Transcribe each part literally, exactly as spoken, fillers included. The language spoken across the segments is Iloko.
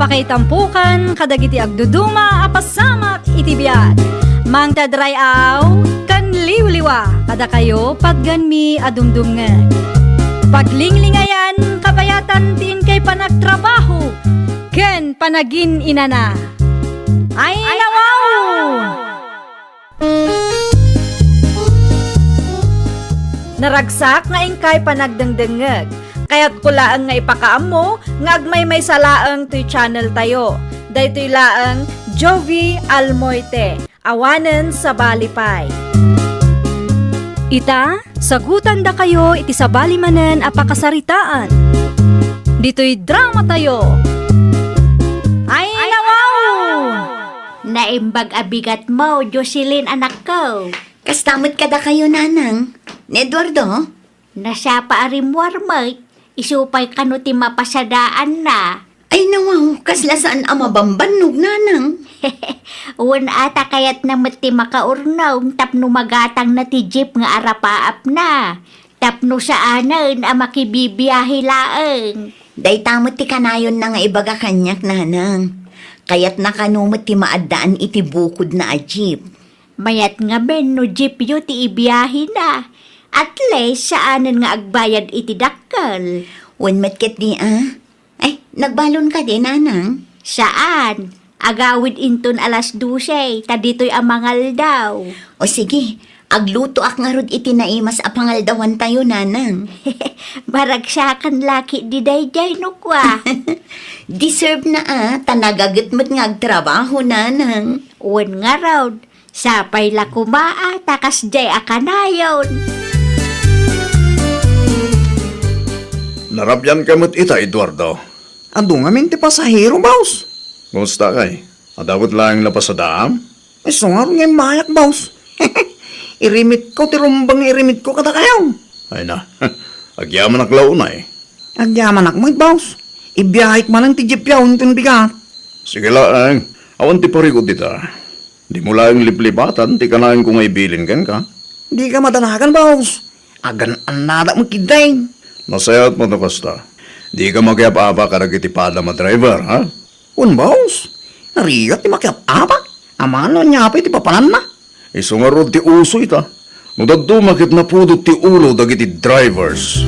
Pakaitampukan kadagiti agduduma a pasamak iti biag. Mangted ray-aw ken liwliwa kadakayo patgenmi a dumdumngeg. Paglinglingayan, kabayatan ti inkay panagtrabaho ken panagin-inana. Ay, nawaw! Naragsak nga inkay panagdengdengngeg. Kayatko laeng nga ipakaammo nga agmaymaysa laeng toy channel tayo. Daytoy laeng Jovie Almoite, awanen sabali pay. Ita, sagutandakayo iti sabali manen a pakasaritaan. Ditoy drama tayo. Ay, nawaw! Naimbag a bigatmo, Jocelyn, anakko. Kasta met kadakayo, nanang. Ni Eduardo? Nasapa a rimmuar met, isu pay kano ti mapasadaanna. Ay, nawaw, kasla saan a mabambannog, nanang. Wen, ata kayatna met ti makaurnong tapno magatangna ti jeep nga arapaapna. Tapno saanen a makibibiahe laeng. Dayta met ti kanayonna nga ibaga kaniak, nanang. Kayatna kano met ti maaddaan iti bukodna a jeep. Mayat ngamin no jeepyo ti ibiahena. At least, saanen nga agbayad iti dakkel. Wen met ketdi a. Ay, nagbalon kadi, nanang? Saan. Agawid inton alas dose, ta ditoy a mangaldaw. O sige, aglutoak ngarud iti naimas a pangaldawantayo, nanang. Maragsakan la ketdi daydiay no kua. Deserve na a, ta nagaget met nga agtrabaho, nanang. Wen ngarud, sapay la koma a ta kasdiay a kanayon. Narabianka met ita, Eduardo. Adu ngamin ti pasahero, boss. Kumusta kay? Adda met laeng napasadaam? Isu ngarud nga immayak, boss. Irimitko ti rumbeng nga irimitko kadakayo. Ay na, agyamanak la unay. Agyamanak met, boss. Ibiahek manen ti jeepyo inton bigat. Sige laeng, awan ti parikut ita. Dimo laeng liplipatan ti kanaenko nga ibilin kenka. Dika madanagan, boss. Agan-annadak met ketdi. Nasayaat met no kasta. Dika makiap-apa kadagiti padam a driver, ha? Wen, boss. Narigat ti makiap-apa. Amangan no ania pay ti papananna. Isu ngarud ti uso ita. No dadduma ket napudot ti ulo dagiti drivers.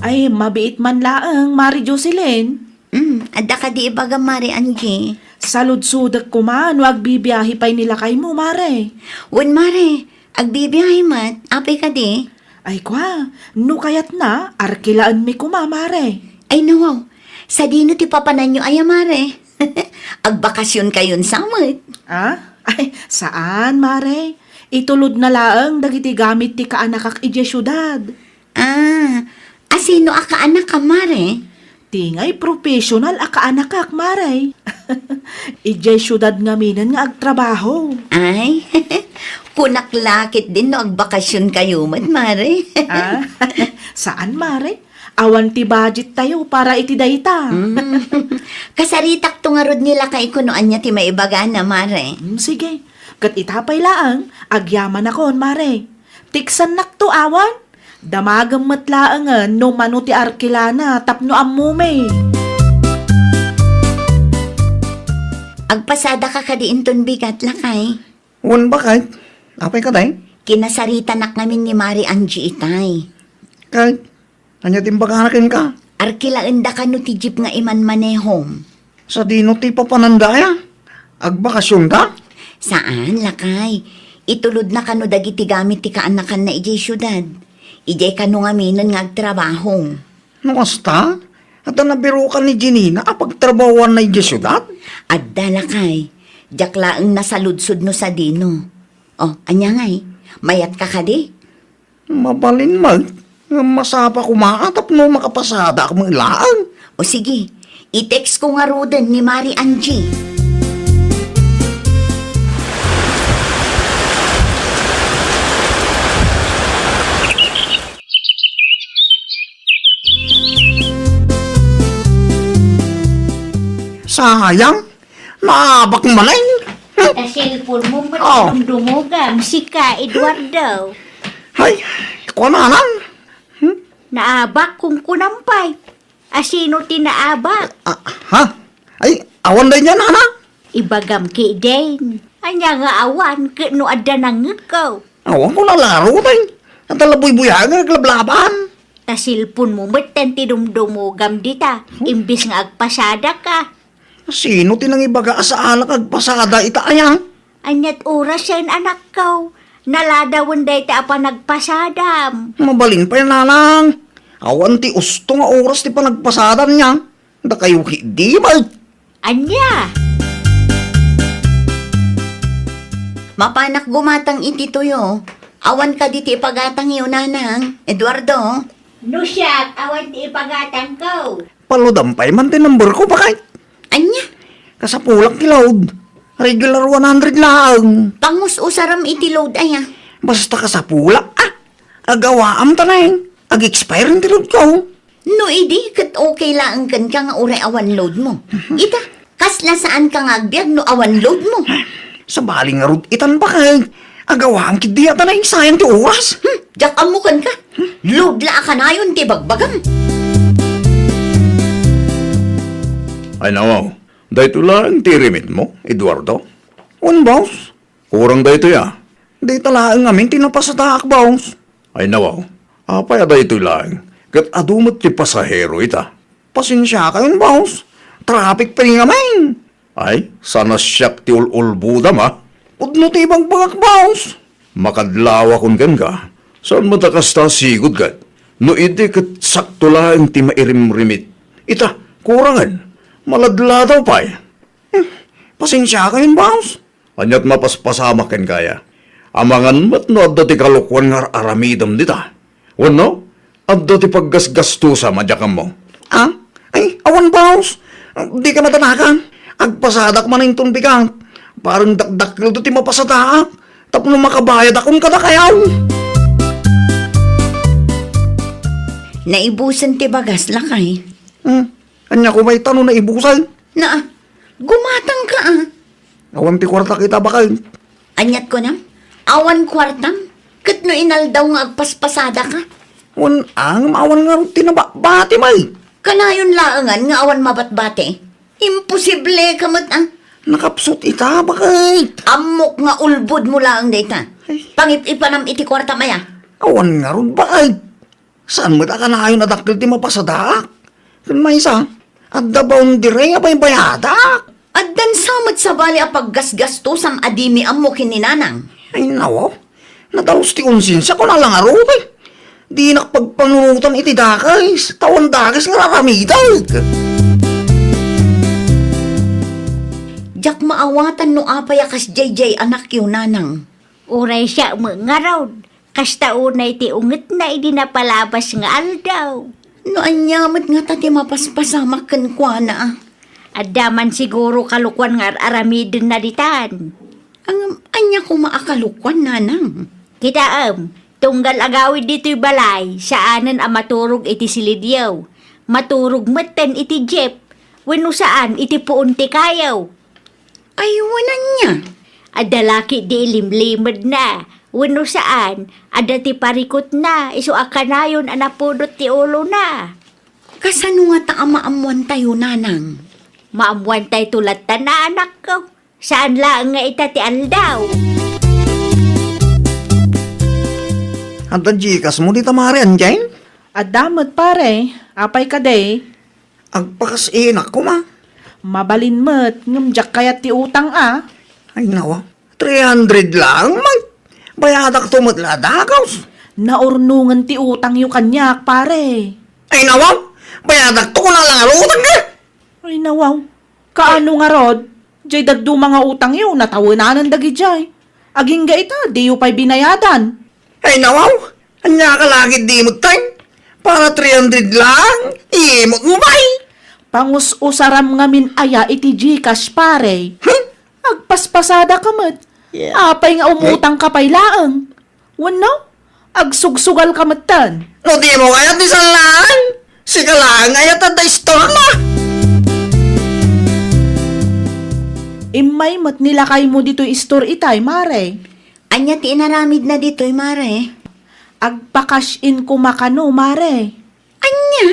Ay, mabiit man laeng, Mari Jocelyn. Mm, adda kadi ibagam, Mari Angie? Saludsodek koma no agbibiahe pay ni lakaymo, Mare. Wen, Mare, agbibiahe met. Apay kadi? Ay kua, no kayatna, arkilaenmi koma, Mare. Ay, nawaw. Sadino ti papananyo aya, Mare? Agbakasionkayon sa met? Ah? Ay, saan, Mare. Itulodna laeng dagiti gamit ti kaanakak idiay siudad. Ah, asino a kaanakam, Mare? Ti ngay professional a kaanakak, Mare. Idiay siudad ngaminen nga agtrabaho. Ay, kunak la ketdin no agbakasionkayo met, Mare. Ah, saan, Mare? Awan ti budgettayo para iti dayta. Mm. Kasaritakto ngarud ni lakayko no ania ti maibagana, Mare. Mm, sige. Ket ita pay laeng, agyamanakon, Mare. Tiksannakto awan? Damagem met laengen no mano ti arkilana tapno ammomi. Agpasadaka kadi inton bigat, lakay? Wen, baket. Apay kadi? Kinasaritanak ngamin ni Mari Angie itay. Ket ania ti imbagana kenka? Arkilaenda kano ti jeep nga imanmanehom. Sadino ti papananda aya? Agbakasionda? Saan, lakay. Itulodna kano dagiti gamit ti kaanakanna idiay siudad. Idiay kano ngaminen nga agtrabaho. No kasta, adda nabirukan ni Jenina a pagtrabahuanna idiay siudad? Adda, lakay. Diak laeng nasaludsod no sadino. O, ania ngay? Mayatka kadi? Mabalin met, ngem masapa koma a tapno makapasadaak met laeng. O sige, i-text ko ngaruden ni Mari Angie. Sayang, naabak manen. Ta cellphone mo, Oh. Dumdumogam, sika, Eduardo. Hay, kuana lang. Hmm? Naabak, kunkunam pay. Asino ti naabak? Ah, ha? Ay, awan daydiay, nana? Ibagam ketdin. Ania nga awan ket no adda nangngegko? Awan ko nalaro, tay. Adda la buybuyagan, naglablabaan. Ta cellphone mo metten ti dumdumugam dita, imbes nga agpasadaka. Sino ti nangibaga a saanak agpasada ita aya? Aniat orasen, anakko? Naladawen dayta a panagpasadam. Mabalin pay, nanang. Awan ti usto nga oras ti panagpasadam niya. Dakayo ketdi, bay. Ania? Mapanak gumatang iti tuyo. Awan kadi ti ipagatangyo, nanang, Eduardo? No siak, awan ti ipagatangko. Paludam pay man ti number ko, bakay. Ania? Kasapulak ti load. Regular one hundred laeng. Pangus-usaram iti load aya? Basta kasapulak, ah. Agawaam ta neng. Ag-expire ti load ko. No idi, ket okay laeng kenka nga uray awan load mo. Ita, kasla saan ka nga agbiag no awan load mo. Sabali ngarud itan, bakay. Agawaam ketdi ata neng, sayang ti oras. Hmm, diak ammo kenka. Load la a kanayon ti bagbagam. Ay, nawaw. Daytoy laeng ti irimit mo, Eduardo? Wen, boss. Kurang daytoy, a. Dayta laeng ngamin ti napasadaak, boss. Ay, nawaw. Apay a daytoy laeng? Ket adu met ti pasahero ita. Pasensiakayon, boss. Traffic pay ngamin. Ay, saan a siak ti ul-ulbodam, a? Pudno ti ibagbagak, boss. Makadlawakon kenka. Saan met a kasta a sigud ket? No idi ket sakto laeng ti mairimrimit. Ita, kurangen. Maladladaw pay. Hmm, pasensiakayon, boss. Aniat mapaspasamak kenka aya? Amangan met no adda ti kalokuan nga ar-aramidem dita. Wenno, adda ti paggasgastosam a diak ammo. Ah? Ay, awan, boss. Dika madanagan. Agpasadak manen inton bigat. Parang dakdakkel ti mapasadaak. Tapno makabayadakon kadakayo. Naibusen ti bagas, lakay. Hmm. Ania koma ita no naibusen? Na, gumatang ka, a. Awan ti kuartak ita, bakay. Aniat kunam? Awan kuartam? Ket no inaldaw nga agpaspasada ka? Wen, a, ngem awan ngarud ti nababati, may. Kanayon laengan nga awan mabatbati? Imposible ka met, a. Nakapsut ita, bakay. Ammok nga ulbod mo laeng dayta. Ay. Pangip-ipanam iti kuartam aya. Awan ngarud, bakay. Saan met a kanayon a dakkel ti mapasadaak? Ken maysa, adda boundary a baybayadak. Addan sa met sabali a paggasgastosam a dimi ammo ken ni nanang. Ay, nawaw. Nadalus ti konsensiak, kuna la ngarud, eh. Dinak pagpanunotan iti dakes, ta awan dakes nga ar-aramidek. Diak maawatan no apay a kasdiay diay anakyo, nanang. Uray siak met ngarud, kasta unay ti ungetna idi napalabas nga aldaw. No ania met ngata ti mapaspasamak kenkuana, a? Adda man siguro kalokuan nga ar-aramidenna ditan. Ngem ania koma a kalokuan, nanang? Kitaem, tunggal agawid ditoy balay, saanen a maturog iti silidyo. Maturog metten iti jeep, wenno saan iti puon ti kayo. Ay, wen ania? Adda la ketdi ilimlimedna, wenno saan, adda ti parikutna, isu a kanayon a napudot ti ulona. Kasano ngata a maammoantayo, nanang? Maammoantayto latta, anakko. Saan laeng nga ita ti aldaw. Adda Gcash mo dita, Mare Anjay? Adda met, pare. Apay kadi? Agpakas-inak koma. Mabalin met, ngem diak kayat ti utang, a. Ay, nawa. Three hundred laeng, man. Bayadakto met la a dagus. Naurnongen ti utangyo kaniak, pare. Ay, nawa. Bayadakto, kuna la nga utang ka. Ay, nawa. Kaano ngarud? Diay dadduma nga utangyo, natawenanan dagidiay. Agingga ita, diyo pay binayadan. Ay, nawaw! Ania ka lagid di met, tay? Para three hundred lang, imot mo pay! Pangus-usaram ngamin aya iti Gcash, pare. Hmm? Agpaspasada ka met. Yeah. Apay nga umutang ka pay laeng? Wenno, agsugsugal ka metten. No di mo kayat ti sallaan, sika laeng aya ta da istorna. Immay met ni lakaymo ditoy istor itay, mare. Ania ti inaramidna ditoy, mare? Agpa-cash in koma kano, mare. Ania?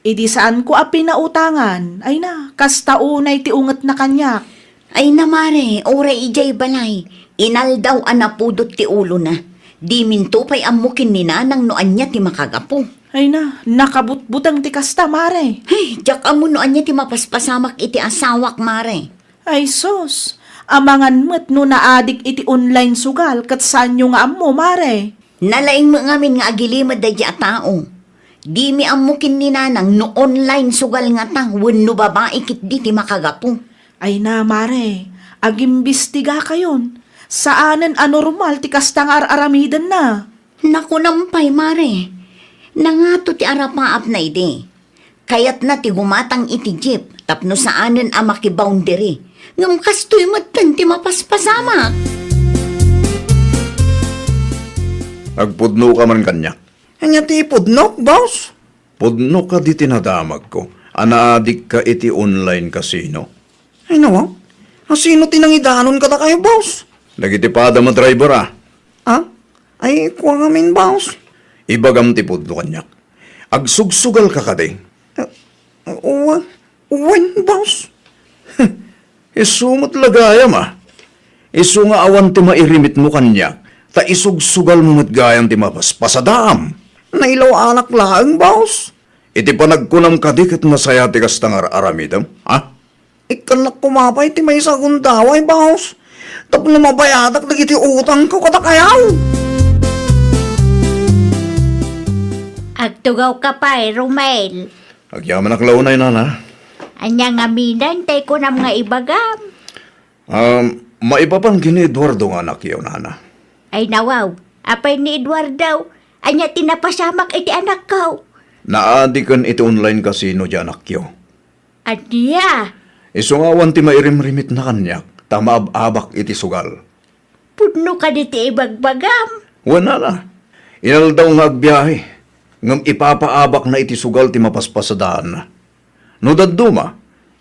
Idi saanko a pinautangan, ay na, kasta unay ti ungetna kaniak. Ay na, mare, uray idiay balay, inaldaw a napudot ti ulona. Diminto pay ammo ken ni nanang no ania ti makagapu. Ay na, nakabutbuteng ti kasta, mare. Ay, diak ammo no ania ti mapaspasamak iti asawak, mare. Ay sus, amangan met no naadik iti online sugal ket saanyo nga ammo, mare. Nalaing met ngamin nga agilimed daydi a tao. Dimi ammo ken ni nanang no online sugal ngata wenno babai ketdi ti makagapu. Ay na, mare, agimbistigakayon. Saanen a normal ti kasta nga ar-aramidenna. Nakunam pay, mare. Nangato ti arapaapna idi. Kayatna ti gumatang iti jeep tapno saanen a makiboundary. Ngem kastoy metten ti mapaspasamak. Agpudnoka man kaniak. Ania ti pudnok, boss? Pudno kadi ti nadamagko a naadikka iti online casino? Ay, nawa? A, sino ti nangidanon kadakayo, boss? Dagiti padam a driver, a. A? Ay, kua ngamin, boss. Ibagam ti pudno kaniak. Agsugsugalka kadi? A, wen, wen, boss. Isu met la gayam, a. Isu nga awan ti mairimitmo kaniak, ta isugsugalmo met gayam ti mapaspasadaam. Nailawaanak laeng, boss. Iti panagkunam kadi ket nasaya ti kasta nga ar-aramidem, a? Ikkannak koma pay ti maysa a gundaway, boss. Tapno mabayadak dagiti utangko kadakayo. Agtugawka pay, Romel. Agyamanak la unay, nana. Ania ngaminen tay kunam nga ibagam? Um, maipapan ken ni Eduardo nga anakyo, nana. Ay nawaw, apay ni Eduardo? Ania ti napasamak iti anakko? Naadiken iti online casino ti anakyo. Ania? Isu nga awan ti mairimrimitna kaniak, ta maab-abak iti sugal. Pudno kadi ti ibagbagam? Wen, nana. Inaldaw nga agbiahe, ngem ipapaabakna iti sugal ti mapaspasadaanna. No dadduma,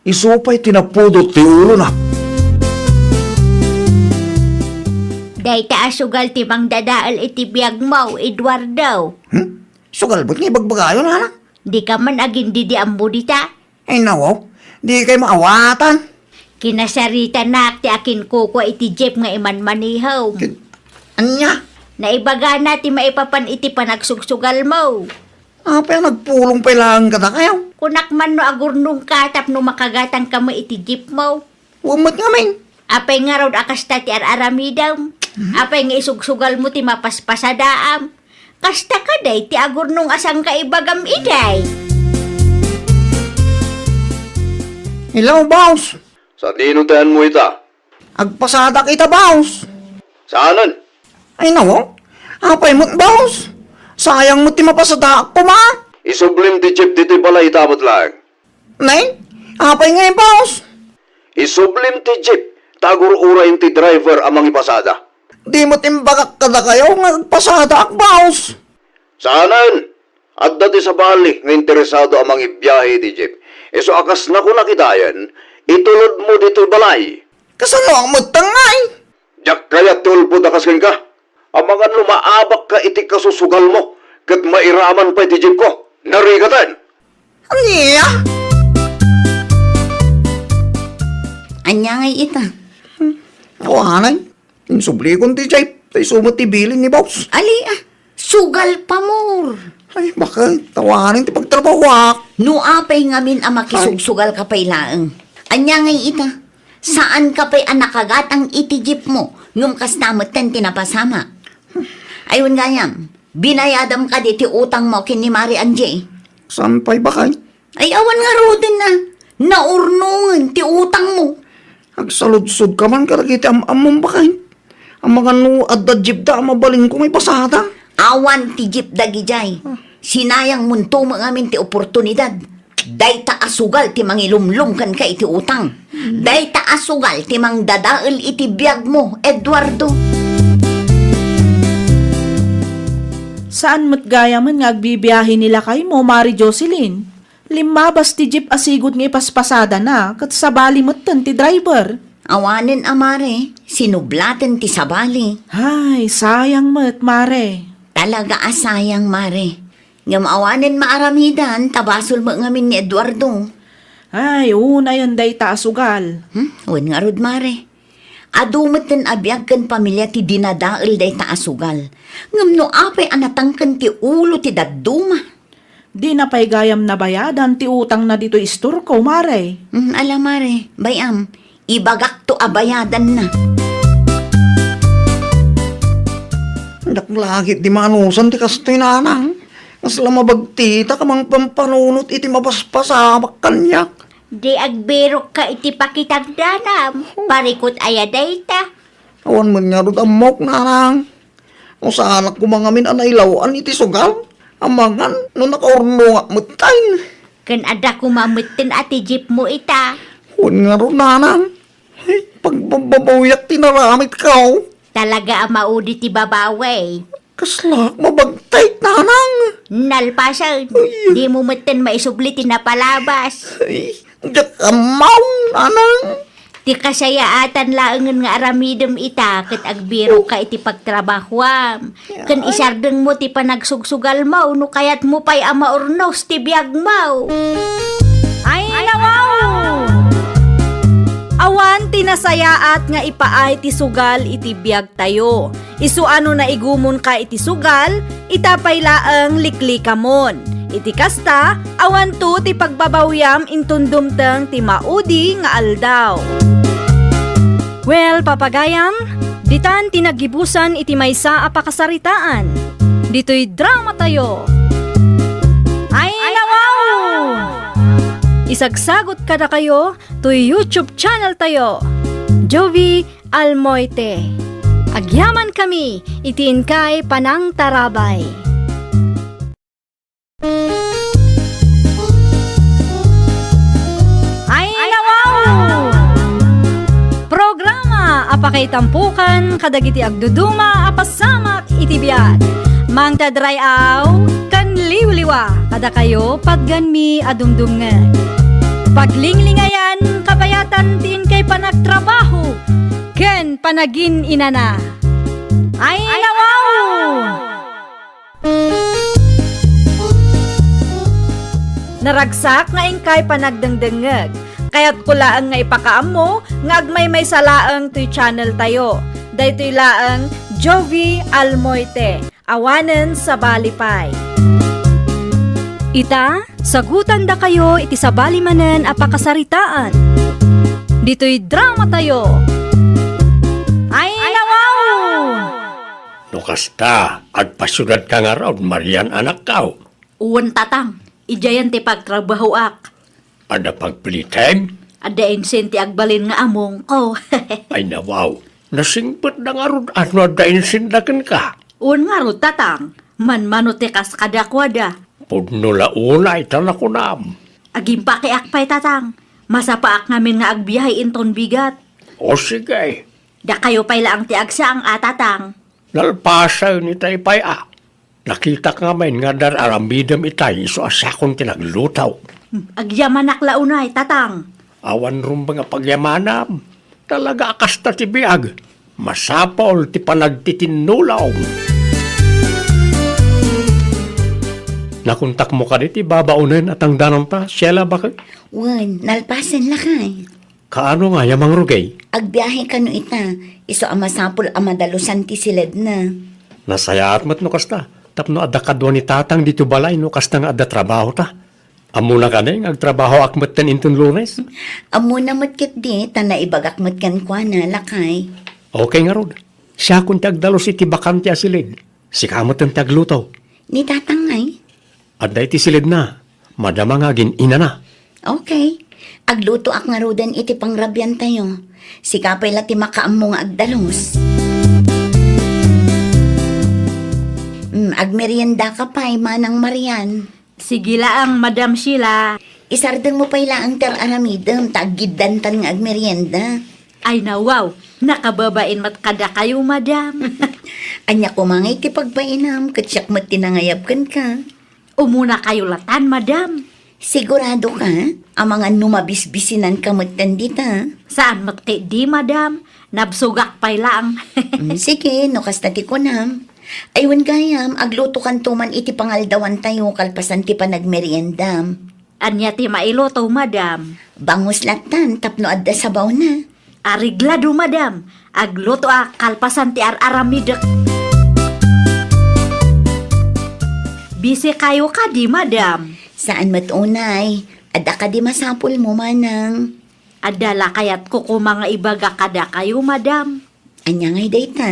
isu pay ti napudot ti ulona. Dayta a sugal ti mangdadael iti biagmo, Eduardo. Hmm? Sugal met nga ibagbagayo, nana? Dika man agin-idi ammo dita? Ay, nawaw, dikay maawatan. Kinasaritanak ti akinkukua iti jeep nga imanmanihom. Kin-, ania? Naibagana ti maipapan iti panagsugsugalmo. Apay a nagpulong pay laeng kadakayo? Kunak man no agurnongka tapno makagatangka met iti jeepmo. Wen met ngamin. Apay ngarud a kasta ti ar-aramidem? Hmm? Apay nga isugsugalmo ti mapaspasadaam? Kasta kadi ti agurnong a sangkaibagam idiay? Hello, boss. Sadino ti ayanmo ita? Agpasadak ita, boss. Saanen? Ay, nawaw. Apay met, boss? Sayang met ti mapasadaak koma. Isublim ti jeep ditoy balay ita met laeng. Nay, apay ngay, boss? Isublim ti jeep, ta agur-urayen ti driver a mangipasada. Di met imbagak kadakayo nga agpasadaak, boss. Saanen? Adda ti sabali nga interesado a mangibiahe iti jeep. Isu a kas nakunak idiayen, itulodmo ditoy balay. Kasanoak met ngay? Diak kayat ti ulpod a kas kenka. Amangan no maabakka iti kasusugalmo ket mairaman pay ti jeepko. Narikaten! Ania? Ania ngay ita? Hmm, awanen. Insublikon ti jeep, ta isu met ti bilin ni boss. Ali, a, sugal pamor. Ay, baket, awanen ti pagtrabahoak. No apay ngamin a makisugsugalka pay laeng. Ania ngay ita? Saanka pay a nakagatang iti jeepmo, ngem kasta metten ti napasamak. Ay, wen gayam, binayadam kadi ti utangmo ken ni Mari Angie? Saan pay, baket? Ay, awan ngaruden a. Naurnongen ti utangmo. Agsaludsodka man kadagiti am-ammom, baket. Amangan no adda jeepda a mabalinko nga ipasada. Awan ti jeep dagidiay. Ah. Sinayangmonto met ngamin ti oportunidad. Dayta a sugal ti mangilumlom kenka iti utang. Hmm. Dayta a sugal ti mangdadael iti biagmo, Eduardo. Saan met gayamen nga agbibiahe ni lakaymo, Mari Jocelyn? Limmabas ti jeep a sigud nga ipaspasadana, ket sabali metten ti driver. Awanen a, mare, sinublaten ti sabali. Ay, sayang met, mare. Talaga a sayang, mare. Ngem awanen maaramidan, ta basol met ngamin ni Eduardo. Ay, unayen dayta a sugal. Hmm? Wen ngarud, Mare. Adu metten a biag ken pamilia ti dinadael dayta a sugal. Ngem no apay a natangken ti ulo ti dadduma? Dina pay gayam nabayadan ti utangna ditoy istorko, Mare. Hmm, ala, Mare, bay-am, ibagakto a bayadanna. Dakla ket di maanusan ti kastoy, nanang. Kasla mabagtitak a mangpampanunot iti mapaspasamak kaniak. Di agbirokka iti pakitagdanam. Parikut aya dayta? Awan met ngarud ammok, nanang. No saanak koma ngamin a nailaw-an iti sugal, amangan no nakaurnongak metten. Ken adda koma metten a ti jeepmo ita? Wen ngarud, nanang. Pagbabawyak ti naramidko. Talaga a maudi ti babawi. Kaslak mabagtit, nanang. Nalpasen, ay, dimo metten maisubli ti napalabas. Ay, diak ammo, nanang. Ti kasayaatan laengen nga aramidem ita ket agbirokka iti pagtrabahoam. Ken isardengmo ti panagsugsugalmo no kayatmo pay a maurnos ti biagmo. Ay, nawaw! Awan ti nasayaat nga ipaay ti sugal iti biag tayo. Isu a no naigumonka iti sugal, ita pay laeng liklikamon. Iti kasta, awanto ti pagbabawiam inton dumteng ti maudi nga aldaw. Well, papagayam, ditan ti naggibusan iti maysa a pakasaritaan. Ditoy drama tayo. Ay, nawaw! Isagsagot kadakayo toy YouTube channel tayo, Jovie Almoite. Agyamankami iti inkay panangtarabay. Ay, nawaw! Programa a pakaitampokan kadagiti agduduma a pasamak iti biag. Mangted ray-aw ken liwliwa kadakayo patganmi a dumdumngeg. Paglinglingayan, kabayatan ti inkay panagtrabaho ken panagin-inana. Ay, nawaw! Naragsak nga inkay panagdengdengngeg. Kayatko laeng nga ipakaammo nga agmaymaysa laeng toy channel tayo. Daytoy laeng Jovie Almoite. Awanen sabali pay. Ita, sagutandakayo iti sabali manen a pakasaritaan. Ditoy drama tayo. Ay, nawaw! No kasta, agpasiudadka ngarud, Marian, anakko. Wen, tatang, idiayen ti pagtrabahoak. Adda pagpilitem? Adda insin ti agbalin nga amongko. Ay, nawaw. Nasingpetda ngarud a no adda insinda kenka. Wen ngarud, tatang. Manmano ti kas kadakuada. Pudno la unay ta nakunam. Agimpakiak pay, tatang. Masapaak ngamin nga agbiahe inton bigat. O, sige. Dakayo pay laeng ti agsang a, tatang. Nalpasen itay pay a. Nakitak ngamin nga adda aramidem itay isu a siakon ti nagluto. Hmm, agyamanak la unay, tatang. Awan rumbeng a pagyamanam. Talaga a kasta ti biag. Masapul ti panagtitinnulong. Nakontakmo kadi ti babaonen a tangdananta, Sheila, baket? Wen, nalpasen lakay. Kaano nga ya mangrugay? Agbiahe kano ita, isu a masapul a madalusan ti siledna. Nasayaat met no kasta, tapno adda kadua ni tatang ditoy balay no kasta nga adda trabahota. Ammona kadi nga agtrabahoak metten inton Lunes? Ammona met ketdi, ta naibagak met kenkuana, lakay. Okay ngarud. Siakon ti agdalus iti bakante a silid. Sika metten ti agluto. Ni tatang ngay? Adda iti siledna. Madama nga agin-inana. Okay. Aglutoak ngaruden iti pangrabiantayo. Sika pay la ti makaammo nga agdalus. Mm, agmeriendaka pay, Manang Marian. Sige laeng, Madam Sheila. Isardengmo pay laeng ti ar-aramidem, ta aggiddantan nga agmerienda. Ay, nawaw, nakababain met kadakayo, Madam. Ania koma ngay ti pagbainam, ket siak met ti nangayab kenka. Umunakayo latan, Madam. Siguradoka, amangan no mabisbisinanka metten dita? Saan met ketdi, Madam. Nabsogak pay laeng. Mm, sige, no kasta ti kunam. Ay, wen gayam, aglutokanto man iti pangaldawantayo kalpasan ti panagmeriendam. Ania ti mailuto, madam? Bangus lattan tapno adda sabawna. Areglado, madam. Agluto a kalpasan ti ar-aramidek. Busy kayo kadi, madam? Saan met unay. Adda kadi masapulmo, manang? Adda la kayatko koma nga ibaga kadakayo, madam. Ania ngay dayta?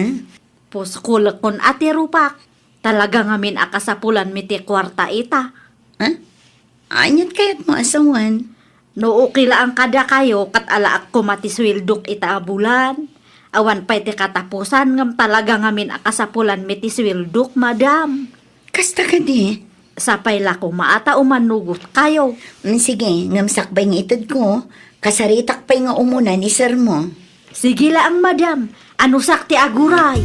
Puskulekon a ti rupak. Talaga ngamin a kasapulanmi ti kuarta ita. Ha? Aniat kayatmo a sawen? No okay laeng kadakayo, ket alaak koma ti sueldok ita a bulan. Awan pay ti katapusan, ngem talaga ngamin a kasapulanmi ti sueldok, madam. Kasta kadi? Sapay la koma a ta umanugot kayo. Mm, sige, ngem sakbay nga itedko, kasaritak pay nga umuna ni sir mo. Sige laeng, madam. Anusak ti aguray.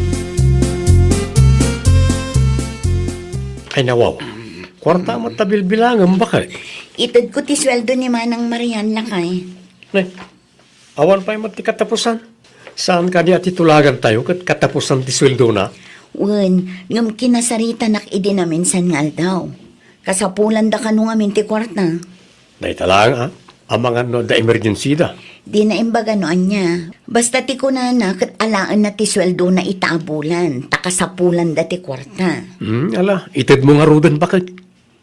Ay, nawaw. Kuarta met ta bilbilangem, bakay. Itedko ti sueldo ni Manang Marian, lakay. Ne, awan pay met ti katapusan. Saan kadi a ti tulagantayo ket katapusan ti sueldona? Wen, ngem kinasaritanak idi naminsan nga aldaw. Kasapulanda kano ngamin ti kuarta. Dayta laeng, a. Amangan no adda emergency da. Dina imbaga no ania. Basta ti kunana ket alaenna ti sueldona ita a bulan, ta kasapulanda ti kuarta. Hmm, ala, itedmo ngaruden, baket.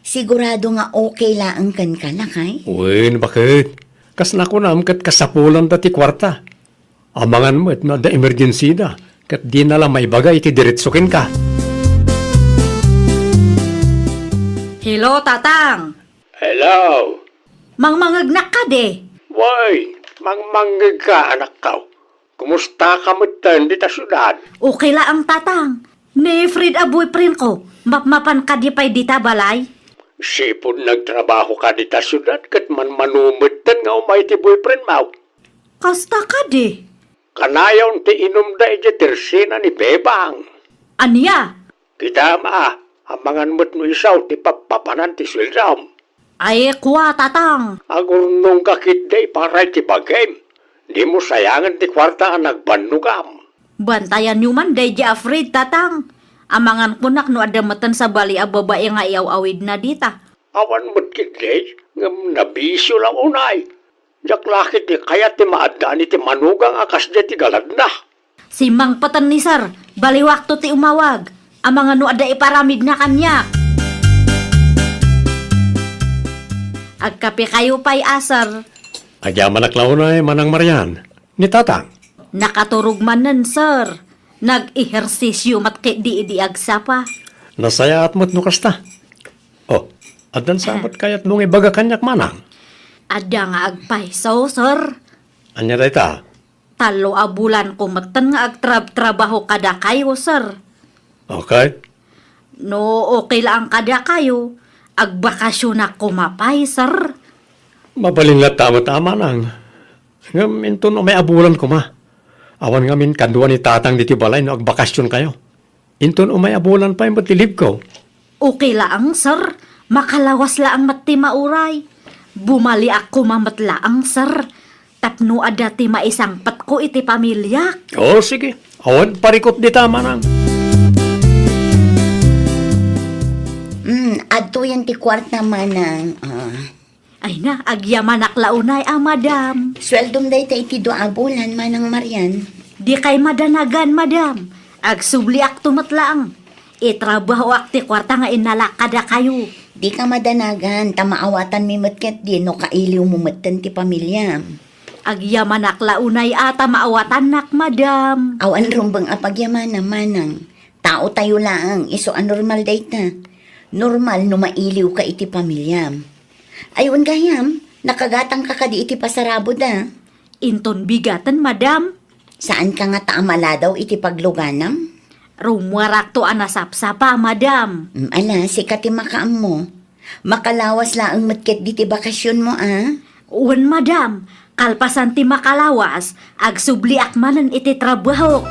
Sigurado nga okay laeng kenka, lakay? Wen, baket. Kas nakunam ket kasapulanda ti kuarta. Amangan met no adda emergency da, ket dina la maibaga iti diretso kenka. Hello, Tatang! Hello! Mangmangegnak kadi? Wen, mangmangegka, anakko. Kumusta ka metten dita siudad? Okay laeng, Tatang. Ni Fred a boyfriend ko, mapmapan kadi pay dita balay? Sipud nagtrabaho ka dita siudad ket manmano metten nga umay ti boyfriend mo. Kasta kadi? Kanayon ti inumda idiay tersena ni Bebang. Ania? Kitam a, amangan met no isu ti pappapanan ti sueldom. Ay, kua, Tatang. Agurnongka ketdi para iti bagim. Dimo sayangen ti kuarta a nagbannogam. Bantayanyo man daydi a Fred, Tatang. Amangan kunak no adda metten sabali a babai nga iaw-awidna dita. Awan met ketdi, ngem nabisio la unay. Diak la ketdi kayat ti maaddaan iti manugang a kasdiay ti galadna. Simmangpeten ni Sir, baliwakto ti umawag. Amangan no adda iparamidna kaniak. Agkape kayo pay a, Sir. Agyamanak la unay, Manang Marian. Ni Tatang? Nakaturog manen, Sir. Nag-ehersisyo met ketdi idi agsapa. Nasayaat met no kasta. Oh, addan sa met kayatmo nga ibaga kaniak, Manang? Adda nga agpayso, Sir. Ania dayta? Tallo a bulanko metten nga agtrabtrabaho kadakayo, Sir. Okay. No okay laeng kadakayo, agbakasionak koma pay, Sir. Mabalin latta met a, Manang. Ngem inton umay a bulan koma, awan ngamin kadua ni Tatang ditoy balay no agbakasionkayo. Inton umay a bulan pay met ti leave ko. Okay laeng, Sir. Makalawas laeng met ti mauray. Bumaliak koma met laeng, Sir. Tapno adda ti maisangpetko iti pamiliak. Oh, sige. Awan parikut dita, Manang. Mm, adtoyen ti kuarta, Manang. Ah. Ay na, agyamanak la unay a, madam. Sueldom dayta iti dua a bulan, Manang Marian. Dikay madanagan, madam. Agsubliakto met laeng. Itrabahoak ti kuarta nga innalak kadakayo. Dika madanagan, ta maawatanmi met ketdi no kailiwmo metten ti pamiliam. Agyamanak la unay a ta maawatannak, madam. Awan rumbeng a pagyamana, Manang. Taotayo laeng, isu a normal dayta. Normal no mailiwka iti pamiliam. Ay, wen gayam, nakagatangka kadi iti pasarabod a? Inton bigaten, madam. Saanka ngata a maladaw iti pagluganam? Rummuarakto a nasapsapa, madam. Mm, ala, sika ti makaammo. Makalawas laeng met ketdi ti bakasionmo a? Wen, madam. Kalpasan ti makalawas, agsubliak manen iti trabahok.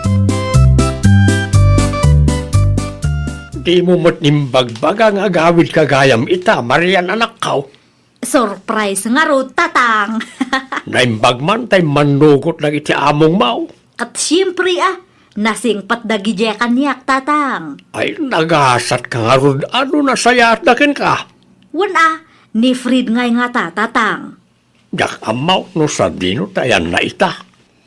Dimo met imbagbaga nga agawidka gayam ita, Marian, anakko. Surprise ngarud, Tatang. Naimbag man tay mannugot dagiti amongmo. Ket siempre a, Nasingpet dagidiay kaniak, Tatang. Ay, nagasatka ngarud a no nasayaatda kenka. Wen a, ni Fred ngay ngata, Tatang. Diak ammo no sadino ti ayanna ita.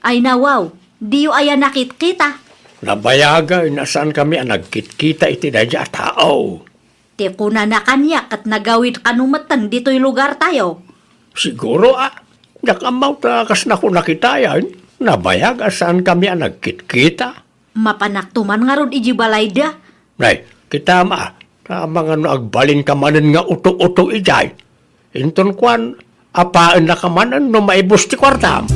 Ay nawaw, diyo aya nakitkita? Nabayagay a saankami a nagkitkita iti daydiay a tao. Ti kunana kaniak ket nagawid kano metten ditoy lugartayo. Siguro a, diak ammo ta kas nakunakitayan, nabayag a saankami a nagkitkita. Mapanakto man ngarud idiay balayda. Nay, kitam a, ta amangan no agbalinka manen nga uto-uto idiay. Inton kuan, apaennaka manen no maibus ti kuartam.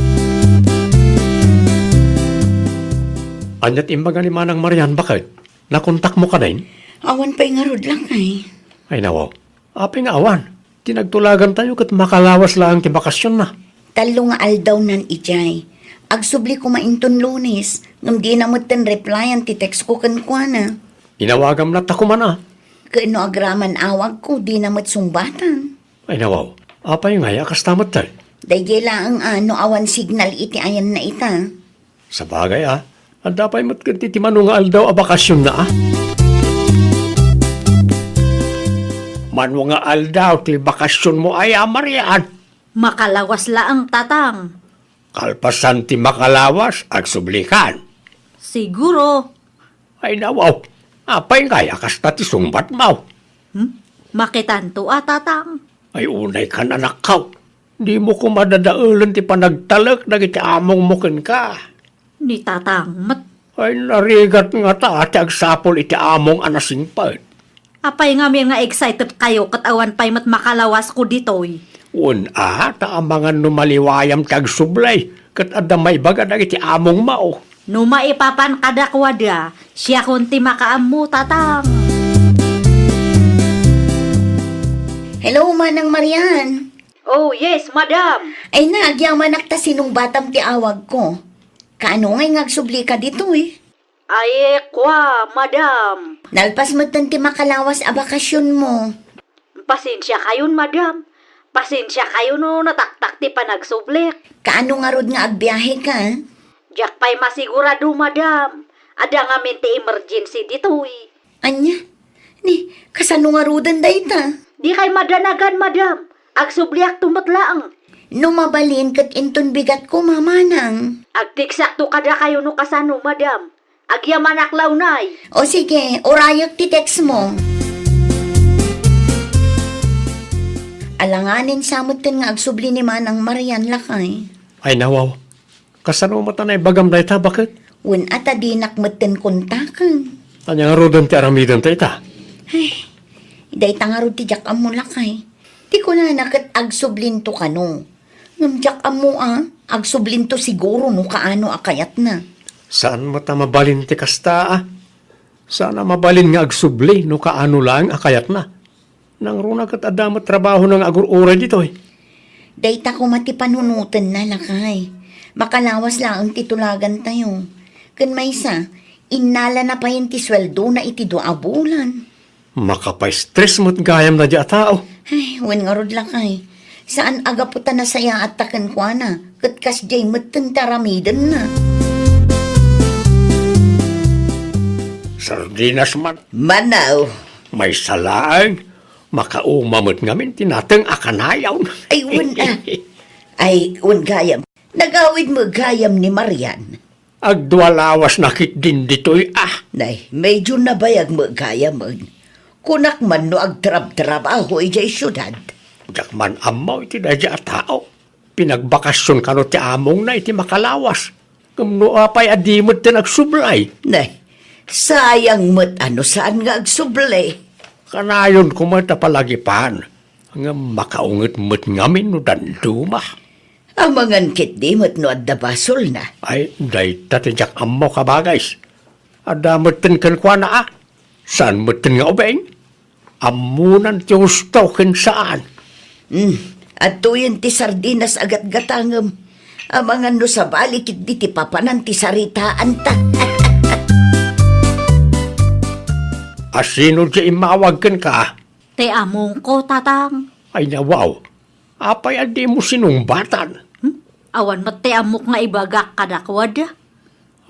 Ania ti imbaga ni Manang Marian, baket? Nakontakmo kadin? Awan pay ngarud, lakay. Ay, nawaw. Apay nga awan? Ti nagtulagantayo ket makalawas laeng ti bakasionna. Tallo nga aldawnan idiay. Agsubli koma inton Lunes, ngem dina metten replyan ti text ko kenkuana. Inawagam latta koma a. Ken no agraman awagko, dina met sungbatan. Ay, nawaw. Apay ngay a kasta metten? Daydiay laeng a no awan signal iti ayanna ita. Sabagay a, adda pay met ketdi ti mano nga aldaw a bakasionna a. Mano nga aldaw ti bakasionmo aya, Marian? Makalawas laeng, Tatang. Kalpasan ti makalawas, agsublikan. Siguro. Ay, nawaw. Apay ngay a kasta ti sungbatmo? Hmm? Makitanto a, Tatang. Ay, unaykan, anakko. Dimo koma dadaelen ti panagtalek dagiti amongmo kenka. Ni Tatang met. Ay, narigat ngata ti agsapul iti among a nasingpet. Apay ngamin nga excited kayo ket awan pay met makalawasko ditoy? Wen a, ta amangan no maliwayam ti agsubli, ket adda maibaga dagiti amongmo. No maipapan kadakuada, siakon ti makaammo, Tatang. Hello, Manang Marian. Oh, yes, madam. Ay na, agyamanak ta sinungbatam ti awagko. Kaano ngay nga agsublika ditoy? Ay, kua, madam. Nalpas metten ti makalawas a bakasionmo. Pasensia kayon, madam. Pasensia kayo no nataktak ti panagsublik. Kaano ngarud nga agbiaheka? Diak pay masigurado, madam. Adda ngamin ti emergency ditoy. Ania? Ni, kasano ngaruden dayta? Dikay madanagan, madam. Agsubliakto met laeng. No mabalin ket inton bigat koma, Manang. Agteksakto kadakayo no kasano, madam. Agyamanak la unay. O sige, urayek ti text mo. Alanganin sa metten nga agsubli ni Manang Marian, lakay. Ay, nawaw. Kasano met a naibagam dayta, baket? Wen a ta dinak metten kontaken. Ania ngaruden ti aramidenta ita? Ay, dayta ngarud ti diak ammo, lakay. Ti kunana ket agsublinto kano. Ngem diak ammo a, agsublinto siguro no kaano a kayatna. Saan met a mabalin ti kasta a? Saan a mabalin nga agsubli no kaano laeng a kayatna? Nangruna ket adda met trabahona nga agur-uray ditoy. Dayta koma ti panunotenna, lakay. Makalawas laeng ti tulagantayo. Ken maysa, innalana payen ti sueldona iti dua a bulan. Makapaistres met gayam daydiay a tao. Ay, wen ngarud, lakay. Saan a gapu ta nasayaatta kenkuana, ket kasdiay metten ti aramidenna. Sardinas man. Manaw. Maysa laeng, makauma met ngamin ti nateng a kanayon. Ay, wen, a. Ay, wen gayam. Nagawid met gayam ni Marian. Agdua lawasna ketdin ditoy a. Nay, medyo nabayag met gayamen. Kunak man no agtrabtrabaho idiay siudad. Diak man ammo iti daydiay a tao. Pinagbakasion kano ti amongna iti makalawas. Ngem no apay a di metten agsubli? Nay, sayang met a no saan nga agsubli. Kanayon koma ta palagipan. Ngem makaunget met ngamin no danduma. Amangan ketdi met no adda basolna. Ay, dayta ti diak ammo, kabagis. Adda metten kenkuana a. Saan metten nga ubing? Ammonan ti husto ken saan. Hmm, adtoyen ti sardinas a gatgatangem. Amangan no sabali ketdi ti papanan ti saritaanta. Asino ti immawag kenka? Ti amongko, Tatang. Ay, nawaw. Apay a dimo sinungbatan? Hmm? Awan met ti ammok nga ibagak kadakuada.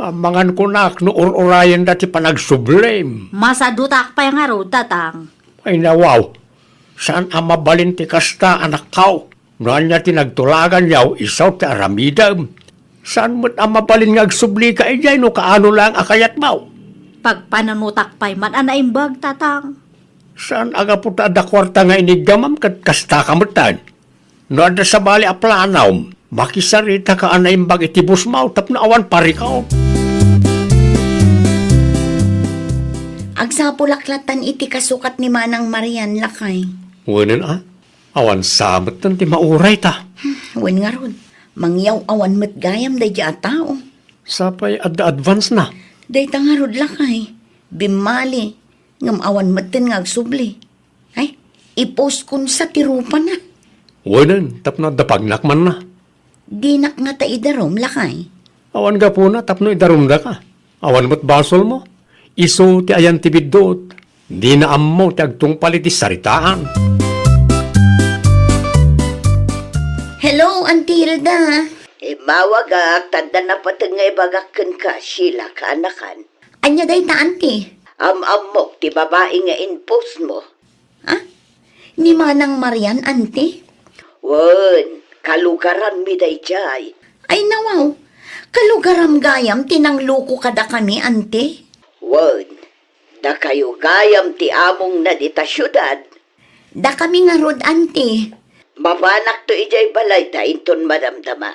Amangan kunak no ur-urayenda ti panagsublim. Masadutak pay ngarud, Tatang. Ay, nawaw. Saan a mabalin ti kasta, anakko? No ania ti nagtulaganyo, isu ti aramidem. Saan met a mabalin nga agsublika idiay no kaano laeng a kayatmo? Pagpananutak pay man a naimbag, Tatang. Saan a gapu ta adda kuarta nga iniggamam ket kastaka metten? No adda sabali a planom, makisaritaka a naimbag iti bossmo tapno awan parikut. Agsapulak lattan iti kasukat ni Manang Marian, lakay. Wenen a, awan sa metten ti maurayta. Wen ngarud, mangyaw-awan met gayam daydiay a tao. Sapay adda advance na. Dayta ngarud, lakay, bimmali, ngem awan metten nga agsubli. Ay, i-post kon sa ti rupana. Wenen, tapno adda pagnak manna. Dinak ngata idarum, lakay. Awan gapuna tapno idarumdaka. Awan met basolmo. Isu ti ayan ti biddut. Dina ammo ti agtungpal iti saritaan. Hello, Auntie Hilda. Immawagak, ta adda napateg nga ibagak kenka, Sheila, kaanakan. Ania dayta, Auntie? Am-ammok ti babai nga in-postmo. Ha? Ni Manang Marian, Auntie? Wen, kalugaranmi daydiay. Ay, nawaw. Kalugaram gayam ti nangluko kadakami, Auntie? Wen, dakayo gayam ti amongna dita siudad. Dakami ngarud, Auntie. Mapanakto idiay balay ta inton madamdama.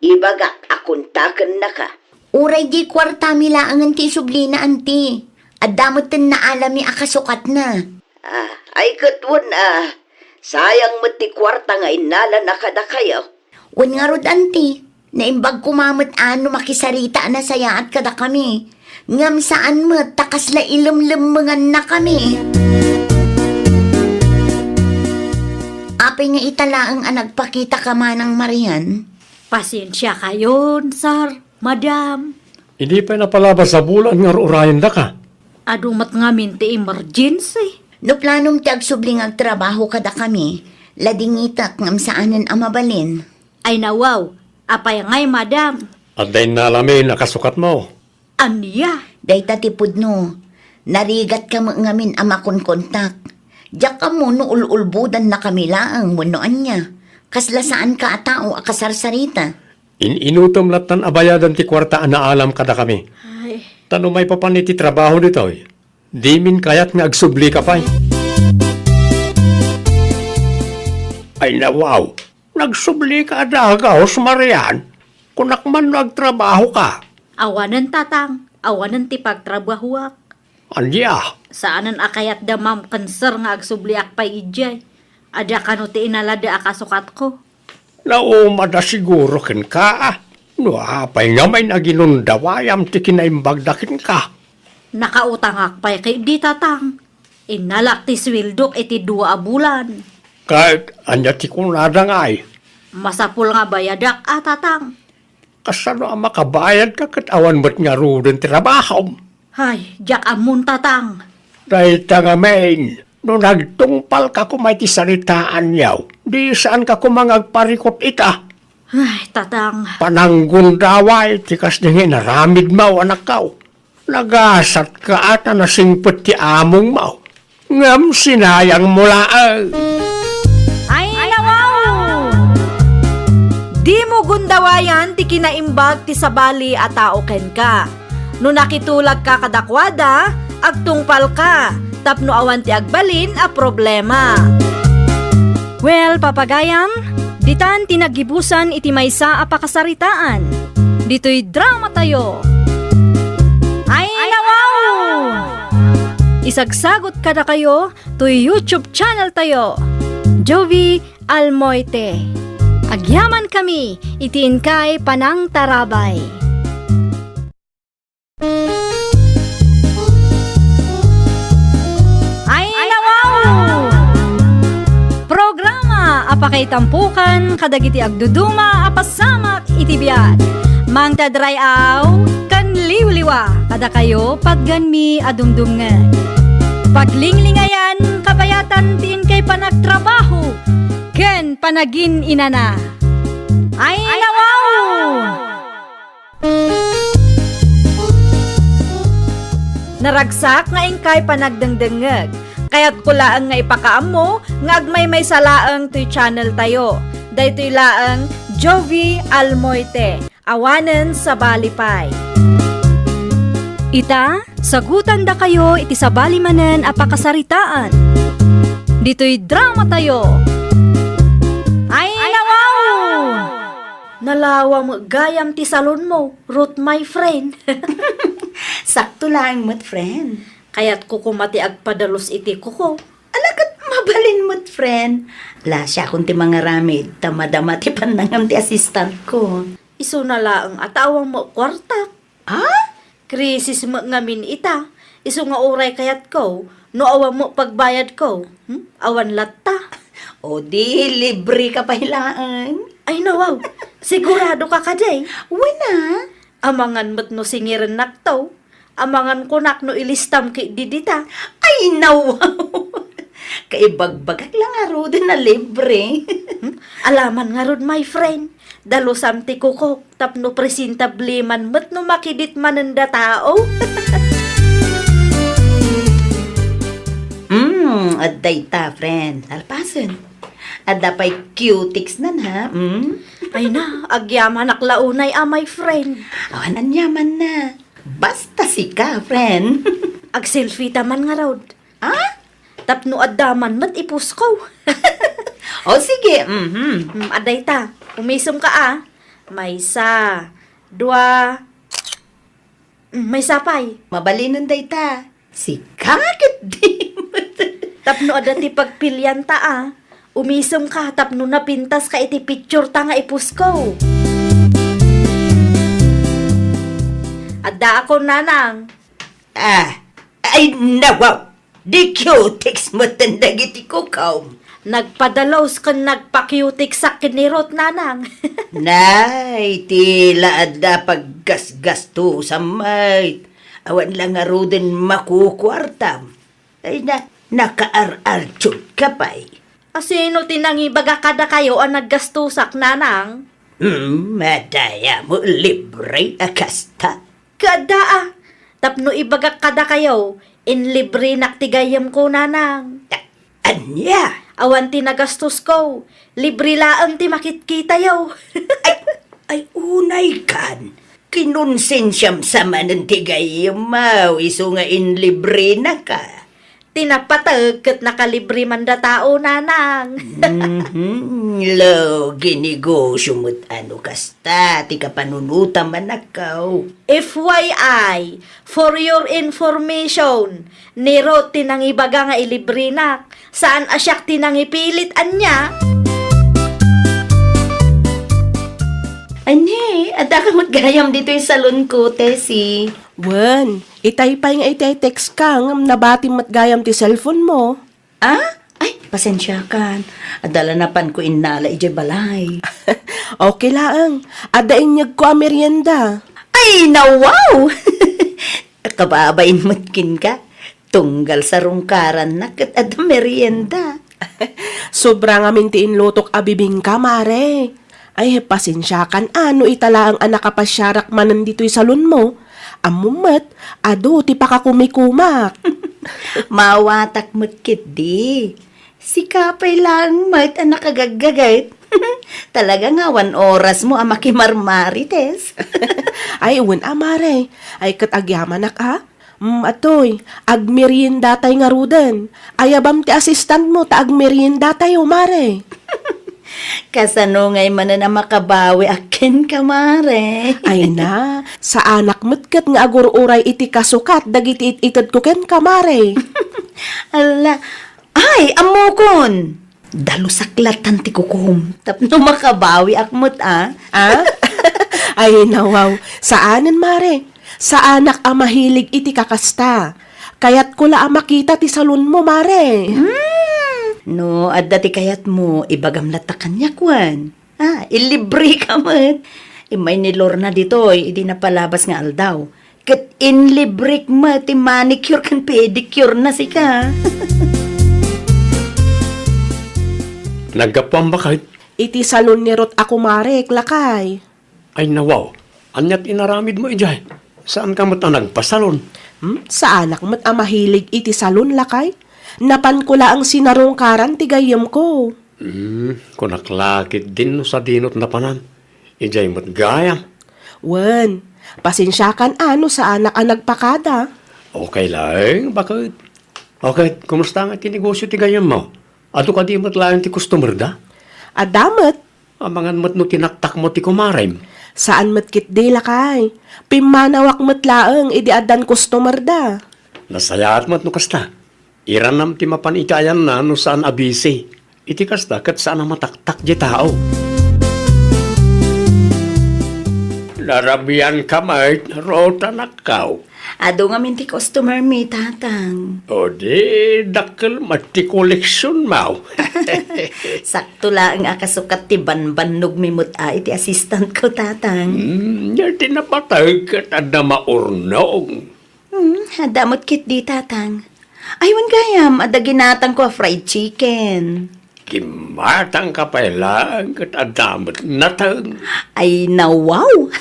Ibagak a kontakennaka. Uray di kuartami laengen ti isublina, Auntie. Adda metten naalami a kasukatna. Ah, ay ket wen a, sayang met ti kuarta nga innalana kadakayo. Wen ngarud, Auntie, naimbag koma met a no makisarita a nasayaat kadakami. Ngem saan met ta kasla ilemlemmengannakami. Apay nga ita laeng a nagpakitaka, Manang Marian? Pasensiakayon, sir, madam. Idi pay napalabas a bulan nga ur-urayendaka. Adu met ngamin ti emergency. No planom ti agsubli nga agtrabaho kadakami, ladingitak ngem saanen a mabalin. Ay nawaw, apay ngay, madam? Adda innalamin a kasukatmo. Ania? Dayta ti pudno. Narigatka met ngamin a makonkontak. Diak ammo no ul-ulbodannakami laeng wenno ania. Kasla saanka a tao a kasarsarita. In-inutom lattan a bayadan ti kuarta a naalam kadakami. Ay. Ta no maipapan iti trabaho ditoy, dimin kayat nga agsublika pay. Ay, nawaw. Nagsublika a dagus, Marian. Kunak man no agtrabahoka. Awanen, Tatang. Awanen ti pagtrabahoak. Ania? Saanen a kayat da Ma'am ken Sir nga agsubliak pay idiay. Adda kano ti inalada a kasukatko. Naumada siguro kenka, a. No apay ngamin a ginundawayam ti kinaimbagda kenka? Nakautangak pay ketdi, Tatang. Innalak ti sueldok iti dua a bulan. Ket ania ti kunada ngay? Masapul nga bayadak a, Tatang. Kasano a makabayadka ket awan met ngaruden ti trabahom? Ay, diak ammon, Tatang. Dayta ngamin, no nagtungpalka koma iti saritaanyo, di saanka koma nga agparikut ita. Ay, Tatang. Pananggundaway ti kasdi nga inaramidmo, anakko. Nagasatka a ta nasingpet ti amongmo. Ngem sinayangmo laeng. Ay, nawaw! Dimo gundawayan ti kinaimbag ti sabali a tao kenka. No nakitulagka kadakuada, agtungpalka tapno awan ti agbalin a problema. Well, papagayam, ditan ti naggibusan iti maysa a pakasaritaan. Ditoy dramatayo. Ay, nawaw! Isagsagot kadakayo toy YouTube channel tayo, Jovi Almoite. Agyamankami iti inkay panangtarabay. Ay, nawaw! Programa a pakaitampokan kadagiti agduduma a pasamak iti biag. Mangted ray-aw ken liwliwa kadakayo patgenmi a dumdumngeg. Paglinglingayan, kabayatan ti inkay panagtrabaho ken panagin-inana. Ay, nawaw! Naragsak nga inkay panagdengdengngeg. Kayatko laeng nga ipakaammo nga agmaymaysa laeng toy channel tayo. Daytoy laeng Jovie Almoite. Awanen sabali pay. Ita, sagutandakayo iti sabali manen a pakasaritaan. Ditoy drama tayo. Ay, nawaw! Nalawa met gayam ti salonmo, Ruth, my friend. Sakto laeng met, friend. Kayatko koma ti agpadalus iti kuko. Ala, ket mabalin met, friend. La, siakon ti mangaramid, ta madama ti pannangam ti assistantko. Isuna laeng a ta awan met kuartak. Ah? Krisis met ngamin ita. Isu nga uray kayatko, no awan met pagbayadko. Hmm? Awan latta. O di, libre ka pay laeng. Ay, nawaw. Sigurado ka kadi? Wen a. Amangan met no singirennakto. Amangan kunak no ilistam ket didita. Ay, nawaw. Kaibagbagak la ngaruden a libre. Hmm? Alaman ngarud, my friend. Dalusam ti kukok tapno presentable man met no makidit manen datao. Mm, adda ita, friend. Nalpasen. Adda pay cutex nan, ha? Mm? Ay na, agyamanak la unay a, my friend. Awan aniamanna. Basta sika, friend. Agselfie ta man ngarud. Ah? Tapno adda man met ipusko. O, sige, mhm. Hmm, adda ita. Umisem ka, a. Maysa, dua, hmm, maysa pay. Mabalinen dayta. Sika ket di. Tapno adda ti pagpilianta, a. Umisem ka tapno napintas ka iti picture ta nga ipusko. Addaakon, nanang. Ah, ay, nawaw! Di cutex metten dagiti kukom. Nagpadalus ken nagpa-cutex-ak ken ni Ruth, nanang. Nay, ti la adda paggasgastusam met. Awan la ngaruden makukuartam. Ay na, nakaar-artiud ka pay. A, sino ti nangibaga kadakayo a naggastusak, nanang? Hmm, madayam, libre a kasta. Kaadda a, tapno ibagak kadakayo, inlibrenak ti gayyemko, nanang. A-, ania? Awan ti nagastusko, libre laeng ti makitkitayo. Ay, ay, unay kan, kinonsensiam sa manen ti gayyem, isu nga inlibrenaka. Ti napateg ket nakalibre man datao, nanang. Mhm. Lo, ginegosio met a no kasta ti kapanunotam a nakaw. F Y I, for your information, ni Ruth ti nangibaga nga ilibrenak. Saan a siak ti nangipilit, ania? Ania, adda ka met gayam ditoy salonko, Tessie. Wen, itay pay nga itay text ka, ngem nabatim met gayam ti cellphone mo. Ah? Ay, pasensiakan. Adda la napanko innala idiay balay. Okay laeng. Adda inyegko a merienda. Ay, nawaw! Kababain met kenka. Tunggal sarungkaranna ket adda merienda. Sobra ngamin ti inlutok a bibingka, mare. Ay, pasensiakan a no ita laeng a nakapasiarak manen ditoy salonmo. Ammom met, adu ti pakakumikumak. Maawatak met ketdi. Sika pay laeng met a nakagaggaget. Talaga nga awan orasmo a makimarmarites. Ay, wen a, mare. Ay, ket agyamanak a. Mm, atoy, agmeriendatay ngaruden. Ayabam ti assistantmo ta agmeriendatayo, mare. Kasano ngay manen a makabawiak kenka, mare? Ay na, saanak met ket nga agur-uray iti kasukat dagiti it-itedko kenka, mare. Ala, ay, ammokon! Dalusak latan ti kukom tapno makabawiak met a. Ah? Ay, nawaw. Saanen, mare. Saanak a mahilig iti kakasta. Kayatko la a makita ti salonmo, mare. Hmm. No, adda ti kayatmo, ibagam latta kaniak wen. Ah, ilibre ka met. Immay ni Lorna ditoy, idi napalabas nga aldaw. Ket inlibrek met ti manicure ken pedicure na sika. Naggapuam baket? Iti salon ni Ruth a kumarek, lakay. Ay, nawaw. Ania ti inaramidmo idiay? Saanka met a nagpasalon? Hmm, saanak met a mahilig iti salon, lakay. Napanko laeng sinarungkaran ti gayyemko. Hmm, kunak la ketdin no sadino ti napanan. Idiay met gayam. Wen, pasensiakan a no saanak a nagpakada. Okay laeng, baket. Okay, kumusta nga ti negosyo ti gayyemmo? Adu kadi met laeng ti customer da? Adda met. Amangan met no tinaktakmo ti kumarem. Saan met ketdi, lakay. Pimmanawak met laeng idi addan customer da. Nasayaat met no kasta. Iranam ti mapan iti ayanna no saan a busy. Iti kasta, ket saan a mataktak diay tao. Narabianka met, Ruth, anakko. Adu ngamin ti customer mi, Tatang. O di, dakkel met ti koleksionmo. Sakto laeng a kasukat ti banbannog mi met a iti assistant ko, Tatang. Hmm, iti napateg ket adda maurnong. Hmm, adda met ketdi, Tatang. Ay, wen gayam, adda ginatangko a fried chicken. Ginatangka pay laeng ket adda met nateng. Ay, nawaw!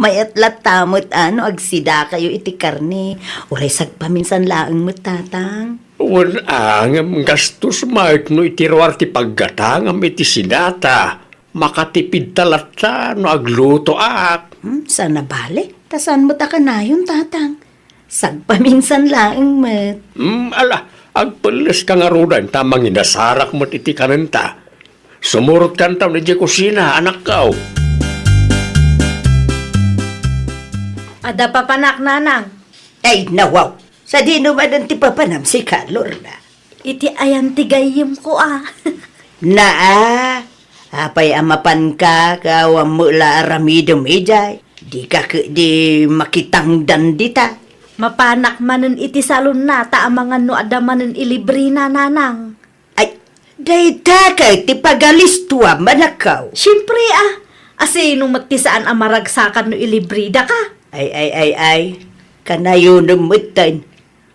Mayat latta met a no agsidakayo iti karne. Uray sagpaminsan laeng met, Tatang. Wen a, ngem gastos met no iti ruar ti paggatangam iti sidata. Makatipidta latta no aglutoak. Hmm, saan a bale? Ta saan met a kanayon, Tatang. Sagpaminsan laeng met. Hmm, ala, agpelleska ngaruden ta manginasarak met iti kanenta. Sumurotkanto idiay kusina, anakko. Adda papanak, Nanang. Ay, nawaw. Sadino manen ti papanam sika, Lorna? Iti ayan ti gayyemko a. Naa, apay a mapanka, ket awan met la aramidem idiay? Dika ketdi makitangdan dita. Mapanak manen iti salonna ta amangan no adda manen ilibrena, Nanang. Ay, dayta ket ti pagalistuam, anakko. Siempre a, asino met ti saan a maragsakan no ilibredaka? Ay, ay, ay, ay, kanayonem metten.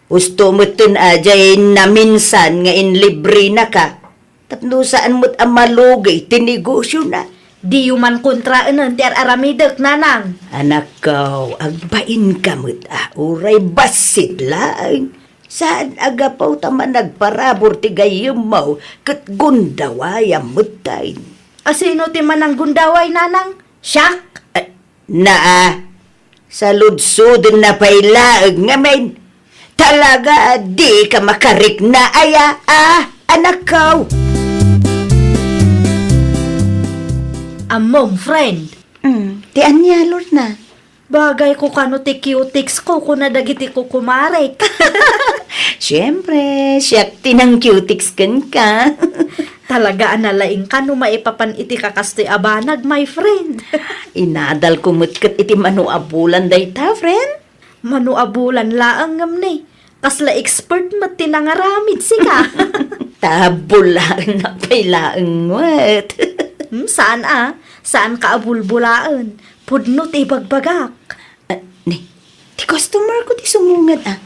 Usto metten a diay naminsan nga inlibrenaka. Tapno saan met a malugi ti negosiona. Diyo man kontraenen ti ar-aramidek, Nanang. Anakko, agbainka met a, uray bassit laeng. Saan a gapu ta managparabur ti gayyemmo ket gundawayam metten. Asino ti mananggundaway, Nanang? Siak? Eh, naa, saludsodna pay laeng ngamin. Talaga, dika makarikna aya, a, anakko? Ammom, friend. Mm, ti ania, Lorna? Bagayko kano ti cutex ko, kuna dagiti kukumarek. Siempre, siak ti nang-cutex kenka. Talaga a nalaingka no maipapan iti kakastoy a banag, my friend. Inadalko met ket iti mano a bulan dayta, friend. Mano a bulan laeng ngem ne, kasla expert met ti nangaramid sika. Ta bullaennak pay laeng met. Hmm, saan a, saanka a bulbulaen. Pudno ti ibagbagak. Ah, ne, ti customer ko ti sumungad a.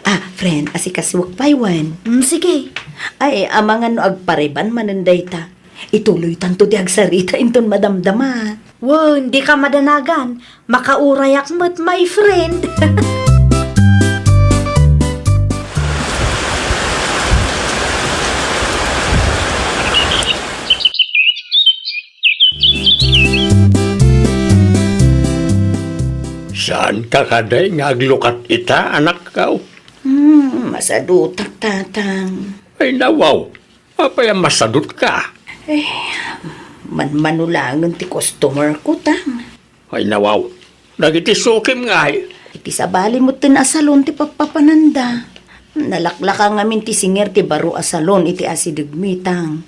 Ah, friend, asikasuak pay wen. Hmm, sige. Ay, amangan no agpareban manen dayta. Ituloytanto ti agsarita inton madamdama. Wen, dika madanagan. Makaurayak met, my friend. Saanka kadi nga aglukat ita, anakko? Hmm, masadutak, Tatang. Ay, nawaw. Apay a masadutka? Eh, manmano laengen ti customer ko, Tang. Ay, nawaw. Dagiti sukim ngay. Iti sabali metten a salon ti pappapananda. Nalaklaka ngamin ti singer ti baro a salon iti asidegmi, Tang.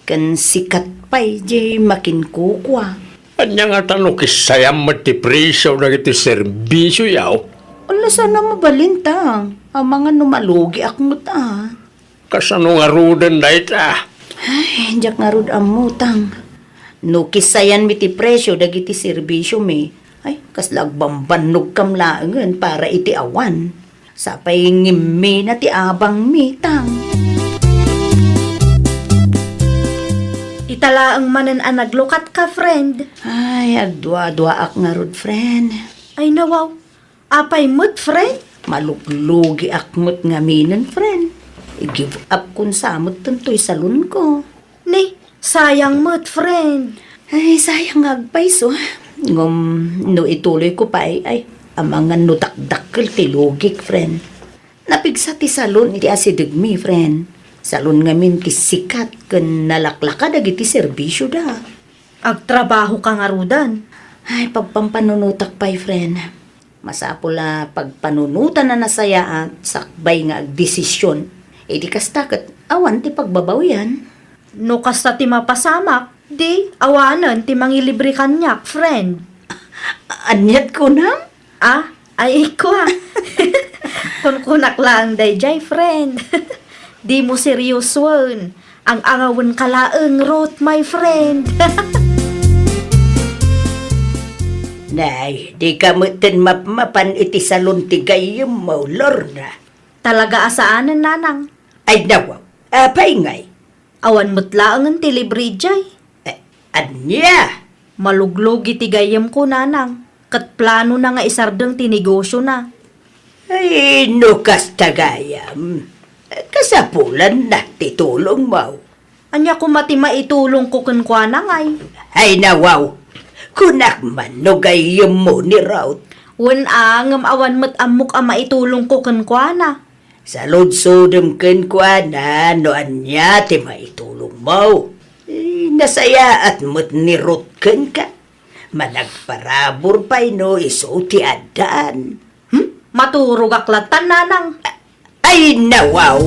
Ken sikat pay diay makinkukua. Ania ngata no kissayam met ti presio dagiti serbisioyo? Ala, saan a mabalin, Tang. Amangan no malugiak met a. Kasano ngaruden dayta? Ay, diak ngarud ammo, Tang. No kissayanmi ti presio dagiti serbisiomi, ay, kasla agbambannogkam laengen para iti awan. Sapay ngimmina ti abangmi, Tang. Ita laeng manen a naglukatka, friend. Ay, agduaduaak ngarud, friend. Ay, nawaw. Apay met, friend? Maluglugiak met ngaminen, friend. I-give up kon sa met toy salonko. Ni, sayang met, friend. Ay, sayang nga agpayso. Ngem no ituloyko pay, ay, amangan no dakdakkel ti lugik, friend. Napigsa ti salon iti asidegmi, friend. Salon ngamin ti sikat ken nalaklaka dagiti serbisioda. Agtrabahoka ngaruden? Ay, pagpampanunotak pay, friend. Masapul a pagpanunotan a nasayaat sakbay nga agdesisyon. Idi kasta ket awan ti pagbabawian. No kasta ti mapasamak, di awanen ti mangilibre kaniak, friend. Aniat kunam? Ah, ay, ikwa. Kunkunak laeng dayjay, friend. Dimo seriosoen. Ang-angawenka laeng, Ruth, my friend. Nay, dika metten mapmapan iti salon ti gayyemmo, Lorna. Talaga a saanen, nanang. Ay, nawaw. Apay ngay? Awan met laengen ti libre idiay. Eh, ania? Maluglugi ti gayyemko, nanang, ket planona nga isardeng ti negosiona. Ay, no kasta gayam, kasapulanna ti tulongmo. Ania koma ti maitulongko kenkuana, ngay? Ay, nawaw. Kunak man no gayyemmo ni Ruth. Wen a, ngem awan met ammok a maitulongko kenkuana. Saludsodem kenkuana no ania ti maitulongmo. Eh, nasayaat met ni Ruth kenka. Managparabur pay no isu ti addaan. Hmm? Maturogak lattan, nanang. Ay, nawaw!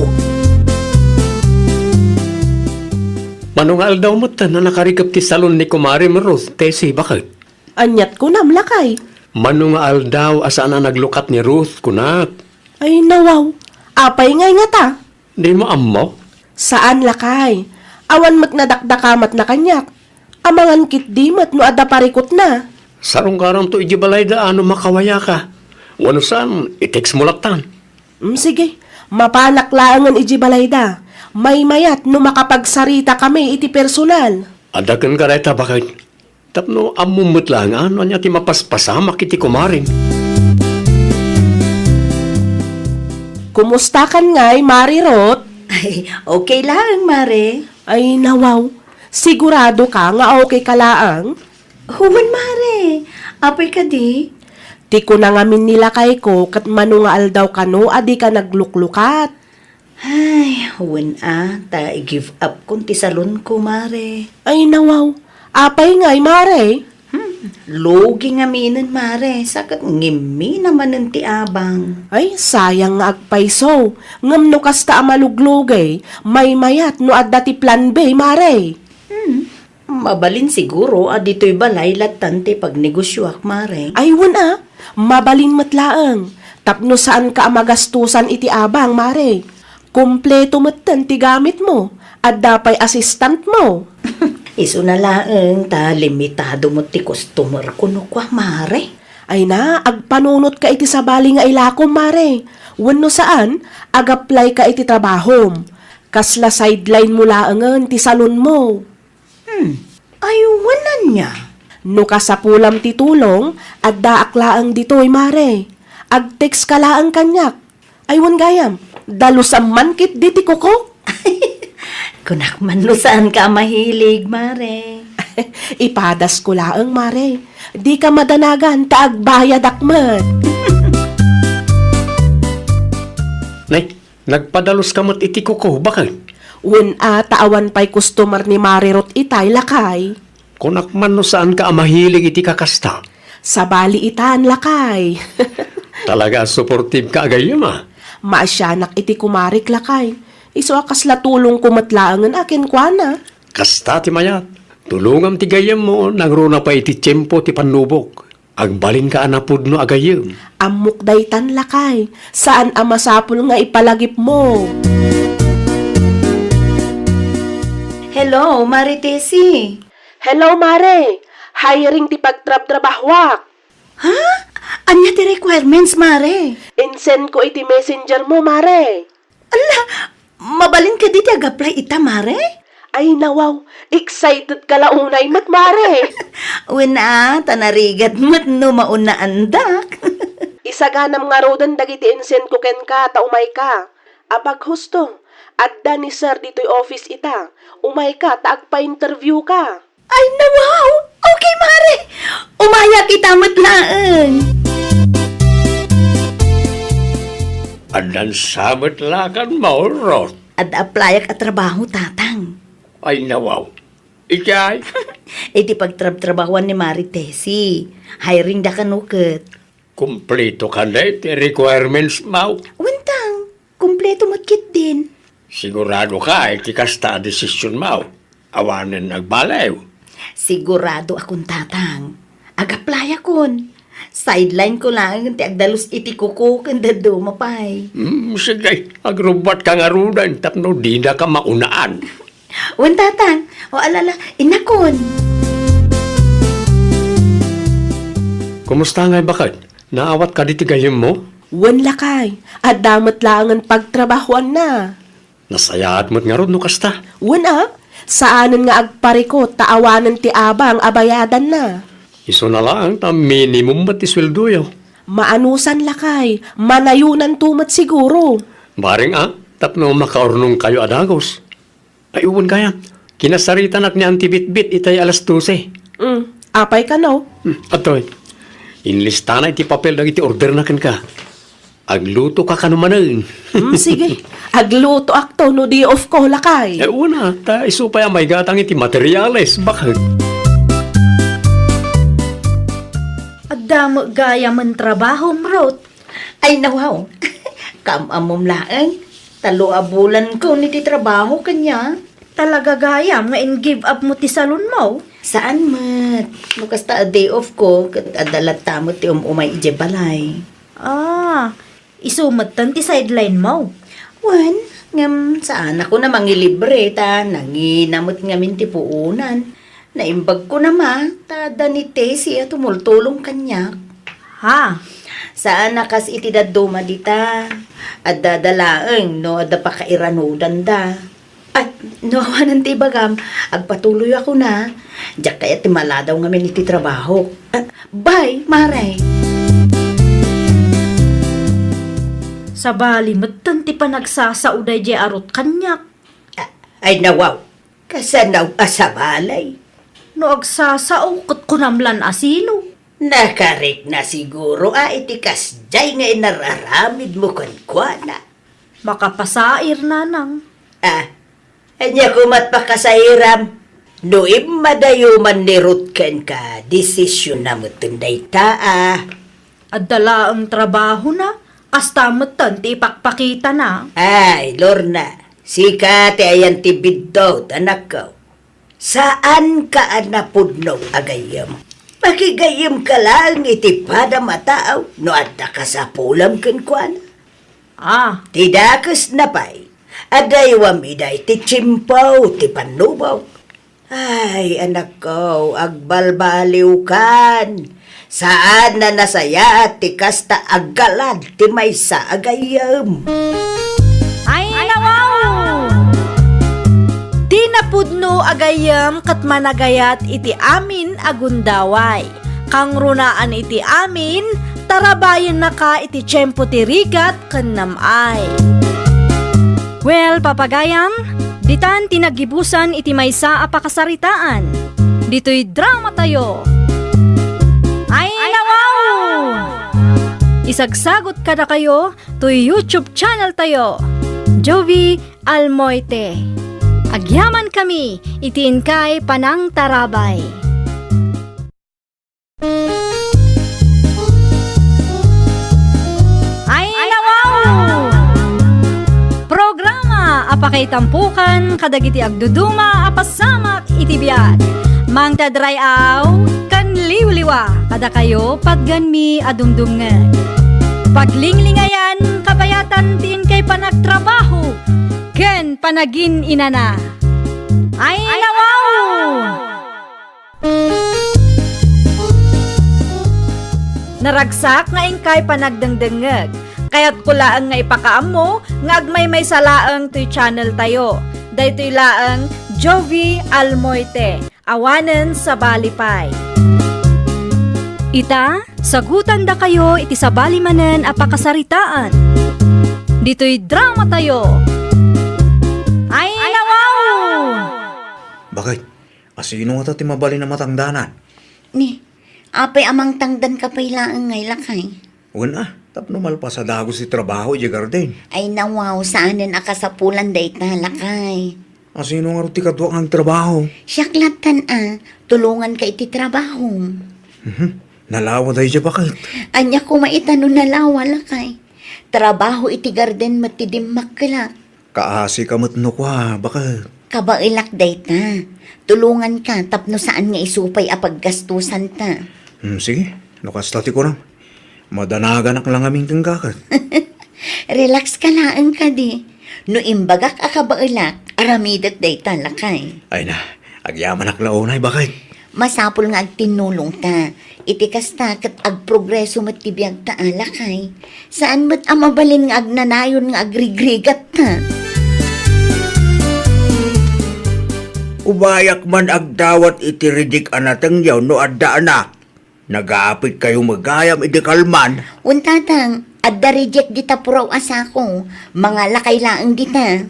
Mano nga aldaw metten a nakarikep ti salon ni Kumarem Ruth, Tessie, baket? Aniat kunam, lakay? Mano nga aldaw a saan a naglukat ni Ruth, kunak? Ay, nawaw. Apay ngay ngata? Dimo ammo? Saan, lakay. Awan met nadakdakamatna kaniak. Amangan ketdi met no adda parikutna. Sarungkaranto idiay balayda a no makawayaka. Wenno saan, i-text mo lattan. Mm, sige. Mapanak laengen idiay balayda. Maymayat no makapagsaritakami iti personal. Adda kenka dayta, baket. Tapno ammom met laeng a no ania ti mapaspasamak iti kumarem. Kumustakan ngay, Mare Ruth? Ay, okay laeng, Mare. Ay, nawaw. Sigurado ka nga okay ka laeng? Wen, Mare. Apay kadi? Ti kuna ngamin ni lakayko ket mano nga aldaw kano a dika nagluklukat. Ay, wen a, ta i-give up kon ti salonko, Mare. Ay, nawaw. Apay ngay, Mare? Hmm, lugi ngaminen, Mare. Sa ket ngimmi namanen ti abang. Ay, sayang nga agpayso. Ngem no kasta a maluglugi, maymayat no adda ti plan B, Mare. Hmm. Mabalin siguro a ditoy balay lattan ti pagnegosioak, Mare. Ay, wen a, mabalin met laeng. Tapno saanka a magastosan iti abang, Mare. Kompleto metten ti gamitmo. Adda pay assistantmo. Isuna laeng ta limitado met ti customerko no kua, Mare. Ay na, agpanunotka iti sabali nga ilakom, Mare. Wenno saan, ag-applyka iti trabahom. Kasla sideline mo laengen ti salonmo. Hmm. Ay, wen ania? No kasapulam ti tulong, addaak laeng ditoy, Mare. Ag-text ka laeng kaniak. Ay, wen gayam, dalusam man ketdi ti kuko. Kunak man no saanka a mahilig, Mare. Ipadasko laeng, Mare. Dika madanagan ta agbayadak met. Nay, nagpadaluska met iti kuko, baket? Wen a, ta awan pay customer ni Mare Ruth itay, lakay. Kunak man no saanka a mahilig iti kakasta. Sabali itan, lakay. Talaga a supportive ka a gayyem, a. Maasianak iti kumarek, lakay. Isu a kasla tulongko met laengen a kenkuana. Kasta ti mayat. Tulongam ti gayyemmo, nangruna pay iti tiempo ti pannubok. Agbalinka a napudno a gayyem. Ammok daytan, lakay. Saan a masapul nga ipalagipmo. Hello, Mare Tessie. Hello, Mare. Hiring ti pagtrabtrabahoak. Ha? Ania ti requirements, Mare? Insend ko iti messenger mo, Mare. Ala, mabalin kadi ti ag-apply ita, Mare? Ay, nawaw. Excited ka la unay met, Mare. Wen a, ta narigat met no maunaandak. Isaganam ngaruden dagiti insendko kenka ta umayka. Apaghusto, adda ni Sir ditoy office ita. Umayka ta agpa-interviewka. Ay, na, wow! Okay, Mare! Umayak ita met laeng. Addan sa met la kan maurot. Adda applyak a trabaho, Tatang. Ay, na, wow! Idiay? Iti pagtrabtrabahoan ni Mare Tessie, hiring da kano ket. Kumpleto kadi ti requirements mo? Wen, Tang, kumpleto met ketdin. Sigurado ka iti kasta a desisyon mo? Awanen agbaliw. Sigurado akon, Tatang. Ag-apply akon. Sideline ko laeng ti agdalus iti kuko ken dadduma pay. Hmm, sige, agrubbat ka ngaruden tapno dina ka maunaan. Wen, Tatang. O, alala, innakon. Kumusta ngay baket? Naawat kadi ti gayyemmo? Wen, lakay. Adda met laengen pagtrabahoanna. Nasayaat met ngarud no kasta. Wen a, saanen nga agparikut ta awanen ti abang a bayadanna. Isuna laeng ta minimum met ti sueldoyo. Maanusan, lakay. Manayonanto met siguro. Bareng a, tapno makaurnongkayo a dagus. Ay, wen gayam. Kinasaritanak ni Auntie Bitbit itay alas dose. Mm, apay kano? Hmm, adtoy. Inlistana iti papel dagiti orderna kenka. Agluto ka kano manen. Mm, sige. Aglutoakto no day off ko, lakay. Eh, una, ta isu pay a maigatang iti materials, baket. Adda met gayamen trabahom, Ruth. Ay, nawaw. Kaam-ammom laeng. Tallo a bulanko iti trabaho kaniak. Talaga gayam nga in-give up mo ti salonmo? Saan met. No kasta a day off ko, ket adda latta met ti um-umay idiay balay. Ah, isu metten ti sideline mo? Wen, ngem saanakon a mangilibre ta nangina met ngamin ti puonan. Naimbagko na ma, ta adda ni Tessie a tumultulong kaniak. Ha? Saan a kas iti dadduma dita. Adda da laeng no adda pakairanudanda. Ay, no awanen ti ibagam, agpatuloyakon a. Diak kayat ti maladaw ngamin iti trabaho. Ah, bye, Mare. Sabali metten ti panagsasao daydiay a Ruth kaniak. Ah, ay, nawaw. Kasano a sabali? No agsasao, ket kunam lan asino. Nakarikna siguro a iti kasdiay nga inararamidmo kenkuana. Makapasair, nanang. Ah, ania komat pakasairam? No immadayo man ni Ruth kenka, desisionna metten dayta a. Adda laeng trabahona, kasta metten ti ipakpakitana. Ay, Lorna, sika ti ayan ti biddut, anakko. Saanka a napudno a gayyem. Makigayyemka laeng iti padam a tao no adda kasapulem kenkuana. Ah. Ti dakesna pay, adaywam ida iti tiempo ti pannubok. Ay, anakko, agbalbaliwkan. Saan a nasayaat ti kasta aggalad ti maysa a gayyem. Ay, nawaw! Ti napudno a gayyem ket managayat iti amin a gundaway. Kangrunaan iti amin, tarabayennaka iti tiempo ti rigat ken nam-ay. Well, papagayam, ditan ti naggibusan iti maysa a pakasaritaan. Ditoy dramatayo. Ay, nawaw! Isagsagot kadakayo toy YouTube channel tayo, Jovi Almoite. Agyamankami iti inkay panangtarabay. Ay, nawaw! Programa a pakaitampukan kadagiti agduduma a pasamak iti biag. Mangted ray-aw ken liwliwa kadakayo patgenmi a dumdumngeg. Paglinglingayan, kabayatan ti inkay panagtrabaho ken panagin-inana. Ay, nawaw! Naragsak nga inkay panagdengdengngeg. Kayatko laeng nga ipakaammo nga agmaymaysa laeng toy channel tayo. Daytoy laeng Jovi Almoite, awanen sabali pay. Ita, sagutandakayo iti sabali manen a pakasaritaan. Ditoy dramatayo. Ay, nawaw! Bakit? Asino ngata ti mabalin a matangdanan? Ni, apay a mangtangdan ka pay laeng ngay, lakay? Wen a, tapno malpas a dagus ti trabaho idiay garden. Ay, nawaw, saanen a kasapulan dayta, lakay. Asino ngarud ti kaduak nga agtrabaho? Siak lattan a, tulonganka iti trabaho. Mhm. Nalawa daydiay, bakit? Ania koma ita no nalawa, lakay? Trabaho iti garden met ti dimmakkelak. Kaasika met no kua, bakit? Kabaelak dayta. Tulonganka tapno saan nga isu pay a paggastusanta. Hmm, sige. No kasta ti kunam, madanaganak la ngamin kenka ket. Relax ka laeng kadi. No imbagak a kabaelak, aramidek dayta, lakay. Ay na, agyamanak la unay, bakit? Masapul nga agtinnulongta. Iti kasta, ket agprogreso met ti biagta a, lakay. Saan met a mabalin nga agnanayon nga agrigrigatta. Ubayak man agdawat iti ridik a natengyo no adda anak. Nagapit kayo magayam idi kalman. Wen, tatang, adda ridik dita puraw a sako. Mangalakay laeng dita.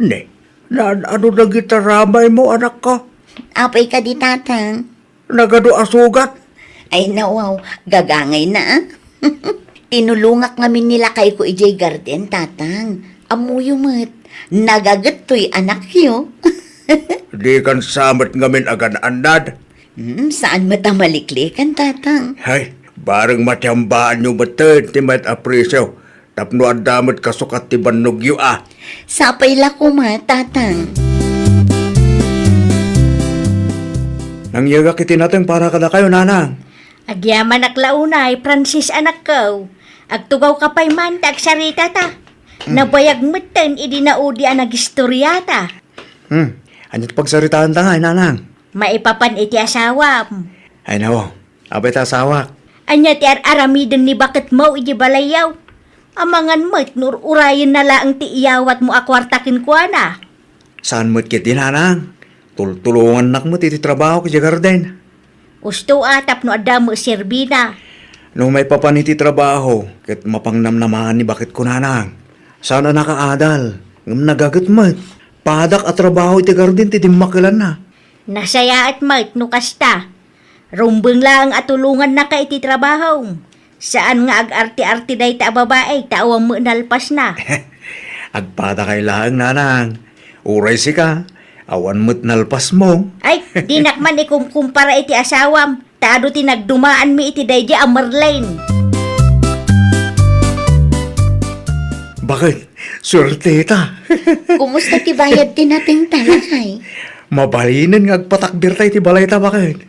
Ne, naan-ano dagita ramay mo, anak ko? Apay kadi, tatang? Nagadu a sugat? Ay, nawaw, gagangay na, ah. Tinulongak ngamin ni lakay ko idiay garden, tatang. Ammoyo met, nagaget toy anakyo. Dikan sa met ngamin agan-annad. Hmm, saan met a maliklikan, tatang? Hay, bareng matiambaanyo metten ti mayat a presyo. Tapno adda met kasukat ti bannogyo a. Sapay la koma, tatang. Nangyegak iti nateng para kadakayo, nanang. Agyamanak la unay, Francis, anakko. Agtugawka pay man ta agsaritata. Hmm. Nabayag metten idi naudi a nagistoriata. Hmm, ania ti pagsaritaanta ngay, nanang? Maipapan iti asawam. Ay, nawaw. Apay ta asawak? Ania ti ar-aramiden ni baketmo iti balayyo? Amangan met no ur-urayenna laeng ti iyawatmo a kuarta kenkuana. Saan met ketdi, nanang? Tultulongannak met iti trabaho iti garden. Usto a tapno adda met serbina. No maipapan iti trabaho, ket mapangnamnamaen ni baketko, nanang. Saan a nakaadal, ngem nagaget met. Padak a trabaho iti garden ti dimmakkelanna. Nasayaat met no kasta. Rumbeng laeng a tulongannaka iti trabahom. Saan nga ag-arte-arte dayta a babai ta awan met nalpasna. Agpadakay laeng, nanang. Uray sika, awan met nalpasmo. Ay, dinak man ikumkumpara iti asawam, ta adu ti nagdumaanmi iti daydiay a Merlin. Bakit? Suerteta. Kumusta ti bayad ti natengta, lakay? Mabalinen nga agpatakderta iti balayta, bakit?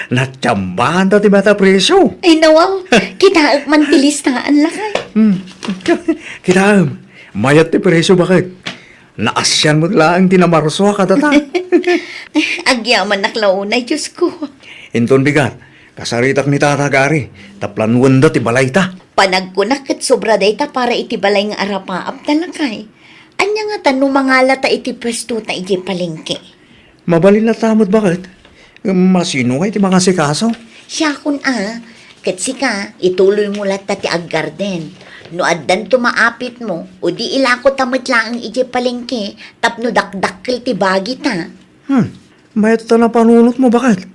Natiambaanta ti mayat a presyo. Ay, nawaw. Kitaek man ti listaan, lakay. Hmm. Kitaem. Mayat ti presyo, bakit? Naasian met laeng ti namarso a kadata. Agyamanak la unay, Diosko. Inton bigat, kasaritak ni Tata Gary, ta planuenda ti balayta. Panagkunak ket sobra dayta para iti balay nga arapaapta, lakay. Ania ngata no mangalata iti puestota idiay palengke? Mabalin latta met, bakit? Ngem asino ngay ti mangasikaso? Siakon a, ket sika, ituloymo latta ti aggarden. No addanto maapitmo, o di ilakota met laeng idiay palengke tapno dakdakkel ti bagita. Hmm, mayat ta napanunotmo, bakit?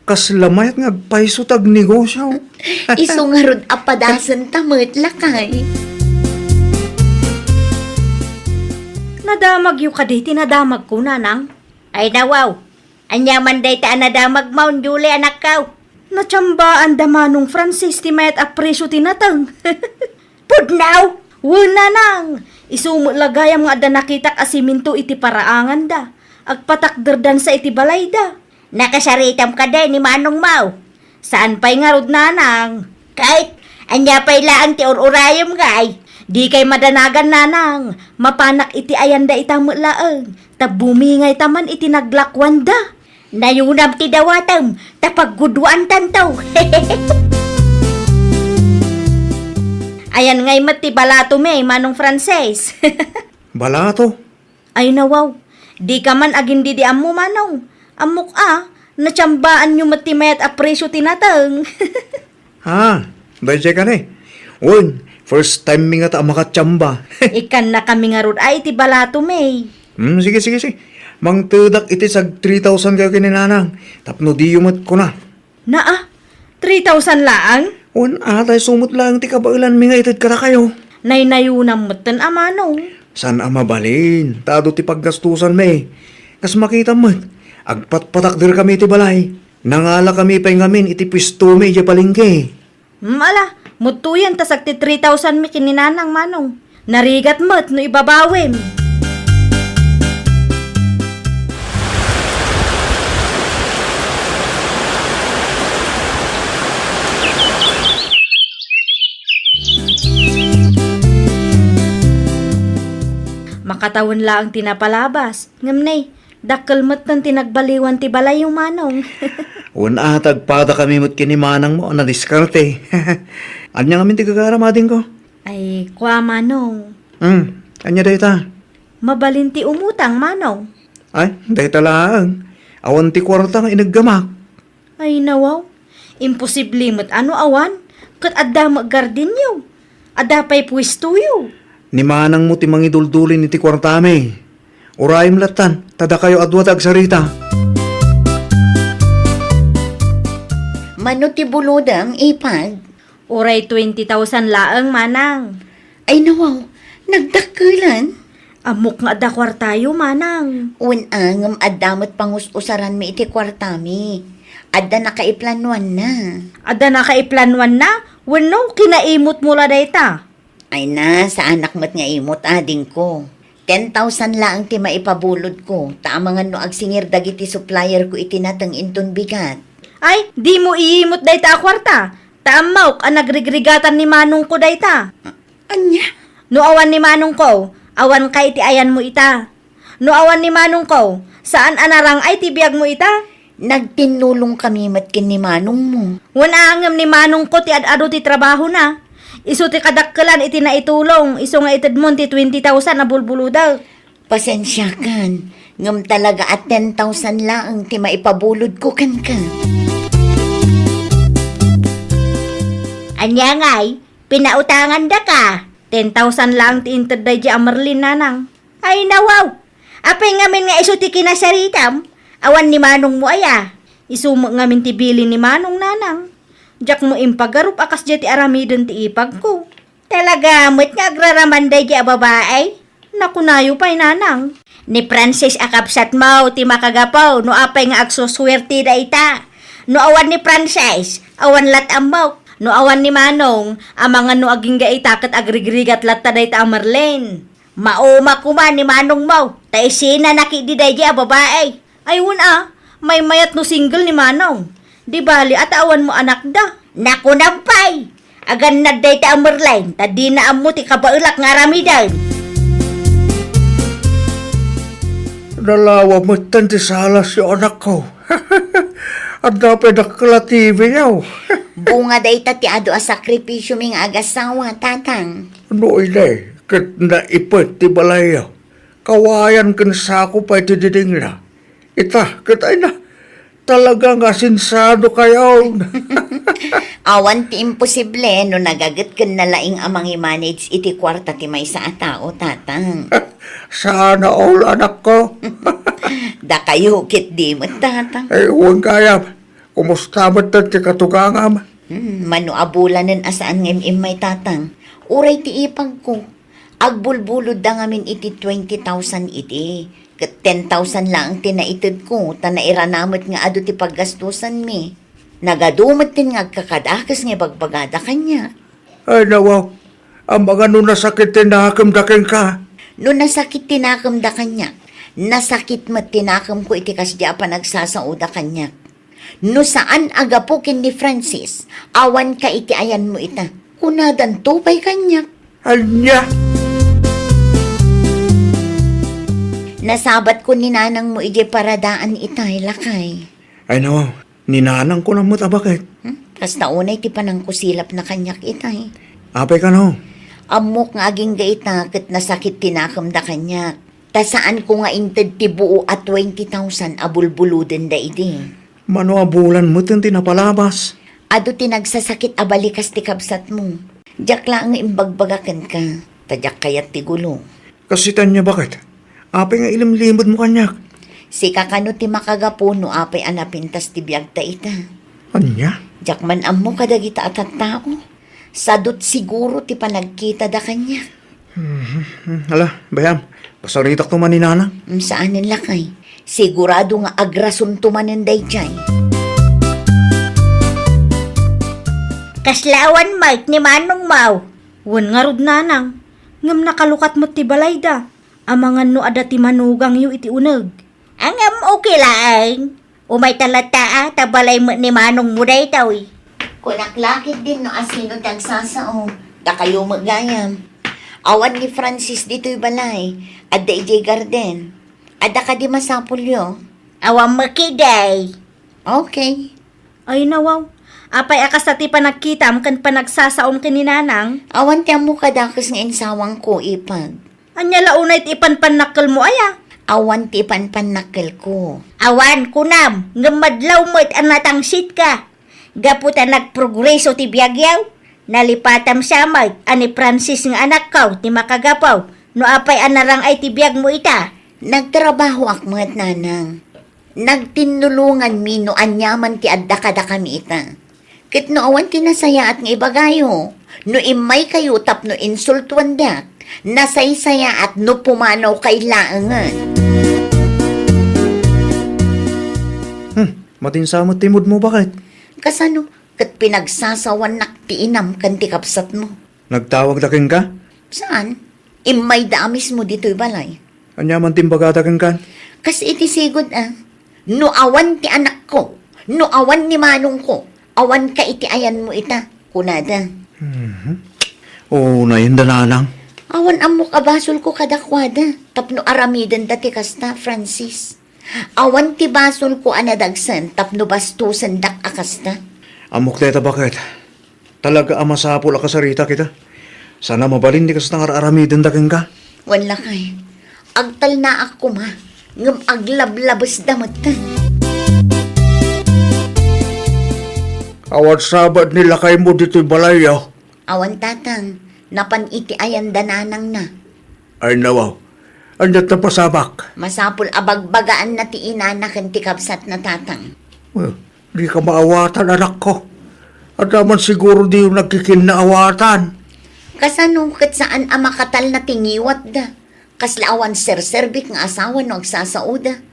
Kasla mayat nga agpayso ti agnegosio. Isu ngarud a padasenta met, lakay. Nadamagyo kadi ti nadamagko, nanang? Ay, nawaw. Ania man dayta a nadamagmo, Julie, anakko? Natiambaan da Manong Francis ti mayat a presyo ti nateng. Pudno! Wen, nanang! Isu met la gayam nga adda nakitak a siminto iti paraanganda. Agpatakderdansa iti balayda. Nakasaritam kadi ni manongmo? Saan pay ngarud, nanang? Ket, ania pay laeng ti ur-urayem ngay? Dikay madanagan, nanang. Mapanak iti ayanda ita met laeng. Ta bumingayta man iti naglakuanda. Nayunam ti dawatem, ta pagguduantanto. Ayan ngay met ti balatomi, Manong Francis. Balato? Ay, nawaw. Dika man agindidi ammo, Manong. Ammok a, Natsambaanyo met ti mayat a presio ti nateng. Ha, daydiay kani? Wen, first time mi ngata a makatsamba. Ikkannakami ngarud a iti balato, May. Hmm, sige, sige, sige. Mangtedak iti sag three thousand kayo ken ni Nanang. Tapno diyo met kuna. Naa, three thousand laeng? Wen, atay sumot laeng ti kabaelanmi nga ited kadakayo. Naynayonam metten a Manong. Saan a mabalin, ta adu ti paggastusanmi. Kas makitam met, agpatpatakderkami iti balay. Nangalakami pay ngamin iti puestomi idiay palengke. Hmm, ala, muttuyen ta sagti three thousand mi ken ni Nanang, Manong. Narigat met no ibabawim. Makatawen laeng ti napalabas, ngem ne, dakkel metten ti nagbaliwan ti balayyo, Manong. Wen a, agpadakami met ken ni Manangmo a nadiskarte. Ania ngamin ti gagaram, adingko? Ay, kua, Manong. Hmm, ania dayta? Mabalin ti umutang, Manong. Ay, dayta laeng. Awan ti kuarta nga ineggamak. Ay, nawaw. Imposible met a no awan, ket adda met gardenyo. Adda pay puestoyo. Ni Manangmo ti mangiduldulin iti kuartami. Urayem lattan, ta dakayo a dua ti agsarita. Mano ti bulodem, ipag? Uray twenty thousand laeng, Manang. Ay, nawaw, nagdakkelan? Ammok nga adda kuartayo, Manang. Wen a, ngem adda met pangus-usaranmi iti kuartami. Adda nakaiplanuanna. Adda nakaiplanuanna? Wenno, kinaimotmo la dayta? Ay na, saanak met nga imot, adingko. Ten thousand laeng ti maipabulodko, ta amangan no agsingir dagiti supplierko iti nateng inton bigat. Ay, dimo iyimot dayta a kuarta, ta ammok a nagrigrigatan ni manongko dayta. Ania? No awan ni manongko, awanka iti ayanmo ita. No awan ni manongko, saan a narang-ay ti biagmo ita. Nagtinnulongkami met ken ni manongmo. Wen a ngem ni manongko ti ad-adu ti trabahona. Isu ti kadakkelan iti naitulong, isu nga itedmon ti twenty thousand a bulbulodek. Pasensiakan, ngem talaga a ten thousand laeng ti maipabulodko kenka. Ania ngay, pinautangandaka? Ten thousand laeng ti inted daydi a Merlin, nanang. Ay, nawaw! Apay ngamin nga isu ti kinasaritam? Awan ni manongmo aya? Isu met ngamin ti bilin ni manong, nanang. Diakmo impagarup a kasdiay ti aramiden ti ipagko. Talaga met nga agraraman daydi a babai? Nakunayo pay, nanang. Ni Francis a kabsatmo ti makagapu no apay nga agsusuerte dayta. No awan ni Francis, awan lat ammok. No awan ni manong, amangan no agingga ita ket agrigrigat latta dayta a Merlin. Mauma koma ni manongmo, ta isinana ketdi daydi a babai. Ay, wen a, maymayat no single ni manong. Di bali, a ta awanmo anakda. Nakunam pay, agannad dayta a Merlin, ta dina ammo ti kabaelak nga aramiden. Nalawa metten ti salasyo, anakko. Adda pay dakkel a T V-yo. Bunga dayta ti adu a sakripisiomi nga agasawa, tatang. No idi, ket naipet ti balayyo. Kawayan ken sako pay ti didingna. Ita, ket ay na, talaga nga sensado kayo. Awan ti imposible no nagaget ken nalaing a mangimanage iti kuarta ti maysa a tao, tatang. Sana all, anakko. Dakayo ketdi met, tatang. Ay, wen gayam. Kumusta met ti katugangam? Hmm, mano a bulanen a saan nga im-immay, tatang. Uray ti ipagko. Agbulbulodda ngamin iti twenty thousand idi. Ket ten thousand laeng ti naitedko, ta nairana met nga adu ti paggastusanmi. Nagadu metten nga agkakadakes nga ibagbagada kaniak. Ay, nawaw. Amangan no nasakit ti nakemda kenka. No nasakit ti nakemda kaniak, nasakit met ti nakemko iti kasdi a panagsasaoda kaniak. No saan a gapu ken ni Francis, awanka iti ayanmo ita. Kunadanto pay kaniak. Ania? Nasabatko ni nanangmo idiay paradaan itay, lakay. Ay, nawaw. Ni nanangko na met a baket. Hmm? Kasta unay ti panangkusilapna kaniak itay. Apay kano? Ammok nga agingga ita ket nasakit ti nakemda kaniak. Ta saanko nga inted ti buo a twenty thousand a bulbulodenda idi. Mano a bulan met ti napalabas? Adu ti nagsasakit a balikas ti kabsatmo. Diak laeng nga imbagbaga kenka, ta diak kayat ti gulo. Kas ita ania baket? Apay nga ilimlimedmo kaniak? Sika kano ti makagapu no apay a napintas ti biagta ita. Ania? Diak man ammo kadagita a tattao. Sadut siguro ti panagkitada kaniak. Mhm. Hmm, ala, bayam. Pasaritakto man ni Nanang. Mm, saanen lakay. Sigurado nga agrasonto manen daydiay. Kasla awan met ni manongmo? Wen ngarud, Nanang. Ngem nakalukat met ti balayda. Amangan no adda ti manugangyo iti uneg. Ngem okay laeng. Umayta latta a, ta balay met ni manongmo daytoy. Kunak la ketdin no asino ti agsasao. Dakayo met gayam. Awan ni Francis ditoy balay. Adda idiay garden. Adda kadi masapulyo? Awan met ketdi. Okay. Ay, nawaw. Apay a kasta ti panagkitam ken panagsasaom ken ni Nanang? Awan ti ammo kadakes nga insawangko, ipag. Ania la unay ti ipanpannakkelmo aya? Awan ti ipanpannakkelko. Awan, kunam, ngem madlaw met a natangsitka. Gapu ta nagprogreso ti biagyo, nalipatam sa met a ni Francis nga anakko ti makagapu no apay a narang-ay ti biagmo ita. Nagtrabahoak met, Nanang. Nagtinnulonganmi no aniaman ti adda kadakami ita. Ket no awan ti nasayaat nga ibagayo, no immaykayo tapno insultuandak, nasaysayaat no pumanawkay laengen. Hmm, matinsa met ti moodmo, baket? Kasano? Ket pinagsasawannak ti inam ken ti kabsatmo. Nagtawagda kenka? Saan? Immayda a mismo ditoy balay. Ania man ti imbagada kenka? Kas iti sigud a, no awan ti anakko, no awan ni manongko, awanka iti ayanmo ita, kunada. Mhm. O, nayon da, Nanang. Awan ammok a basolko kadakuada, tapno aramidenda ti kasta, Francis. Awan ti basolko a nadagsen tapno bastosendak a kasta. Ammok dayta, baket. Talaga a masapul a kasaritak ita. Saan a mabalin ti kasta nga ar-aramidenda kenka. Wen lakay, agtalnaak koma, ngem aglablabesda metten. Awan sabad ni lakaymo ditoy balayyo? Awan, tatang. Napan iti ayan da nanangna. Ay, nawaw. Ania ti napasabak? Masapul a bagbagaanna ti inana ken ti kabsatna, tatang. Well, dika maawatan, anakko. Adda man siguro diyo nagkikinnaawatan. Kasano ket saan a makatalna ti ngiwatda? Kasla awan serserbik nga asawa no agsasaoda.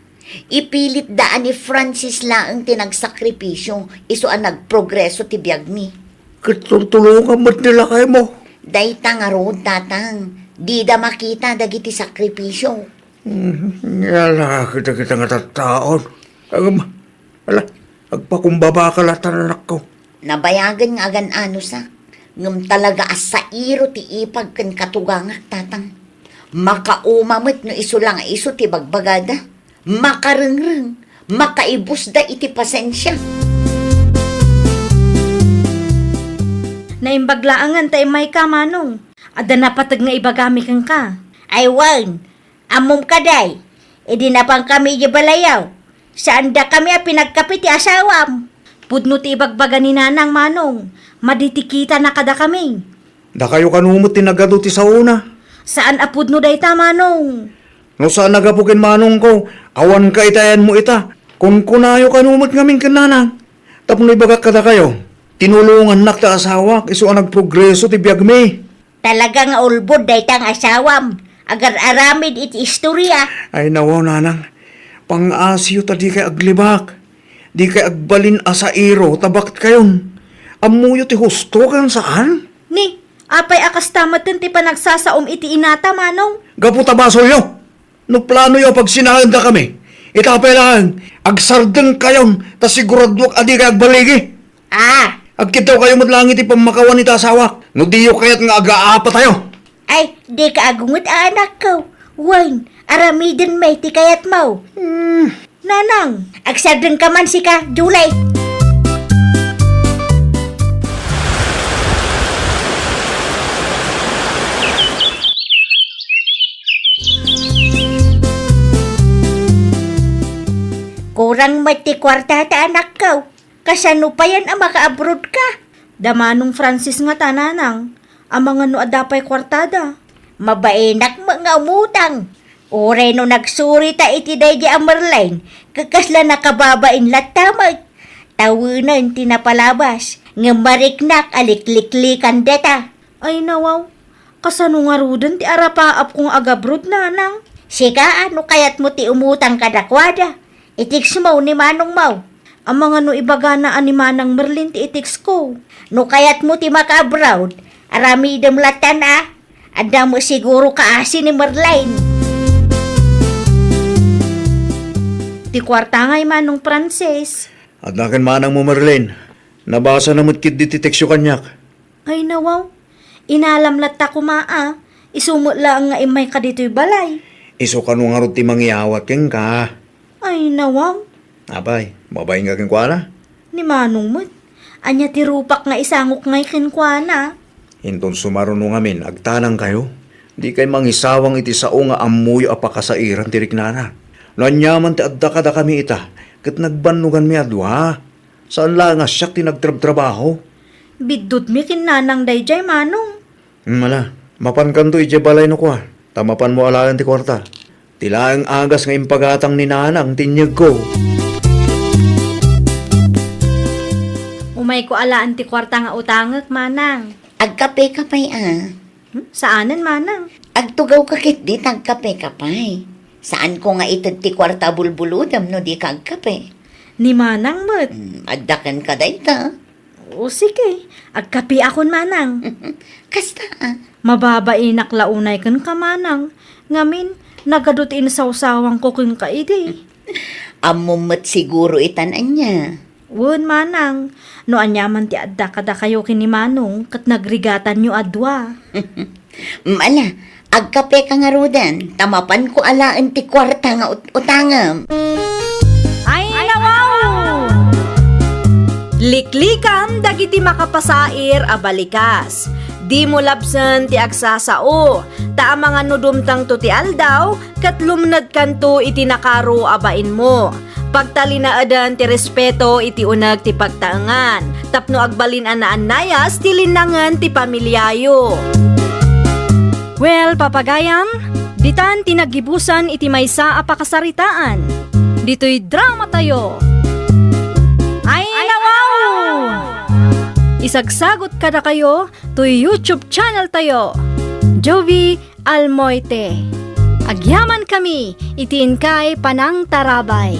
Ipilitda a ni Francis laeng ti nagsakripisio, isu a nagprogreso ti biagmi. Ket tultulongan met ni lakaymo. Dayta ngarud, tatang, dida makita dagiti sakripisio. Mhm. Nia la kadagita nga tattaon. Agam, ala, agpakumbabaka latta, anakko. Nabayagen nga agan-anosak, ngem talaga a sairo ti ipag ken katugangak, tatang. Makauma met no isu la nga isu ti bagbagada. Makarengreng, makaibusda iti pasensia. Naimbag laengen ta immayka, Manong. Adda napateg nga ibagami kenka. Ay wen, ammom kadi, idi napankami idiay balayo, saandakami a pinagkapi ti asawam. Pudno ti ibagbaga ni Nanang, Manong. Madi ti kitana kadakami. Dakayo kano met ti nagadu ti saona. Saan a pudno dayta, Manong. No saan a gapu ken manongko, awanka iti ayanmo ita. Kunkunayo kano met ngamin ken Nanang. Tapno ibagak kadakayo, tinulongannak ti asawak isu a nagprogreso ti biagmi. Talaga nga ulbod dayta nga asawam. Agar-aramid iti istoria. Ay, nawaw, Nanang. Pangngasiyo ta dikay aglibak. Dikay agbalin a sairo ta baketkayon. Ammoyo ti husto ken saan? Ni, apay a kasta metten ti panagsasaom iti inata, Manong? Gapu ta basolyo. No planoyo a pagsinaendakami, ita pay laeng, agsardengkayon ta siguraduak a dikay agbaligi. Ah! Agkiddawkayo met laeng iti pammakawan iti asawak no diyo kayat nga agaapatayo. Ay, dika agunget a anakko. Wen, aramiden met ti kayatmo. Hmm. Nanang, agsardengka man sika, Julie. Kurang met ti kuartata, anakko. Kasano payen a maka-abroad ka? Da Manong Francis ngata, nanang. Amangan no adda pay kuartada. Mabainak met nga umutang. Uray no nagsurita iti daydi a Merlin, ket kasla nakababain latta met. Tawenen ti napalabas, ngem mariknak a likliklikan data. Ay nawaw, kasano ngaruden ti arapaapko nga agabrod, nanang? Sika, no kayatmo ti umutang kadakuada, i-text mo ni manongmo. Amangan no ibagana a ni Manang Merlin ti i-text ko. No kayatmo ti maka-abroad, aramidem lattan a. Adda mo siguro kaasi ni Merlin. Ti kuarta ngay, Manong Francis. Adda ken manangmo, Merlin. Nabasana met ketdi ti text yo kaniak. Ay nawaw, inalam latta koma a, isu met laeng nga immayka ditoy balay. Isu kano ngarud ti mangiyawat kenka? Ay nawaw. Apay, mabain ka kenkuana? Ni manong met. Ania ti rupak nga isangok ngay kenkuana? Inton sumaruno ngamin, agtanangkayo. Dikay mangisawang iti sao nga ammoyo a pakasairan ti riknana. No aniaman ti adda kadakami ita, ket nagbannoganmi a dua. Saan laeng a siak ti nagtrabtrabaho. Biddutmi ken nanang daydiay, manong. Hmm, ala, mapankanto idiay balay no kua, ta mapanmo alaen ti kuarta. Ti laeng agas nga impagatang ni nanang ti inyegko. Umayko alaen ti kuarta nga utangek, manang. Agkapeka pay a. Hmm? Saanen, manang? Agtugawka ketdi ta agkapeka pay. Saanko nga ited ti kuarta a bulbulodem no dika agkape. Ni manang met. Hmm, adda kenka dayta. O sige, agkapeakon, manang. Kasta a. Mababainak la unay kenka, manang. Ngamin, nagadu ti insawsawangko kenka idi. Ammom met siguro itan ania. Wen, manang, no aniaman ti adda kadakayo ken ni manong ket nagrigatanyo a dua. Ala, agkapeka ngaruden, ta mapanko alaen ti kuarta nga ut-, utangem. Ay, nawaw! Liklikam dagiti makapasair a balikas. Dimo labsen ti agsasao, ta amangan no dumtengto ti aldaw, ket lumnedkanto iti nakaro a bainmo. Pagtalinaeden ti respeto iti uneg ti pagtaengan, tapno agbalin a naannayas ti linnangen ti pamiliayo. Well, papagayam, ditan ti naggibusan iti maysa a pakasaritaan. Ditoy dramatayo. Ay, nawaw! Isagsagot kadakayo toy YouTube channel tayo, Jovie Almoite. Agyamankami iti inkay panangtarabay.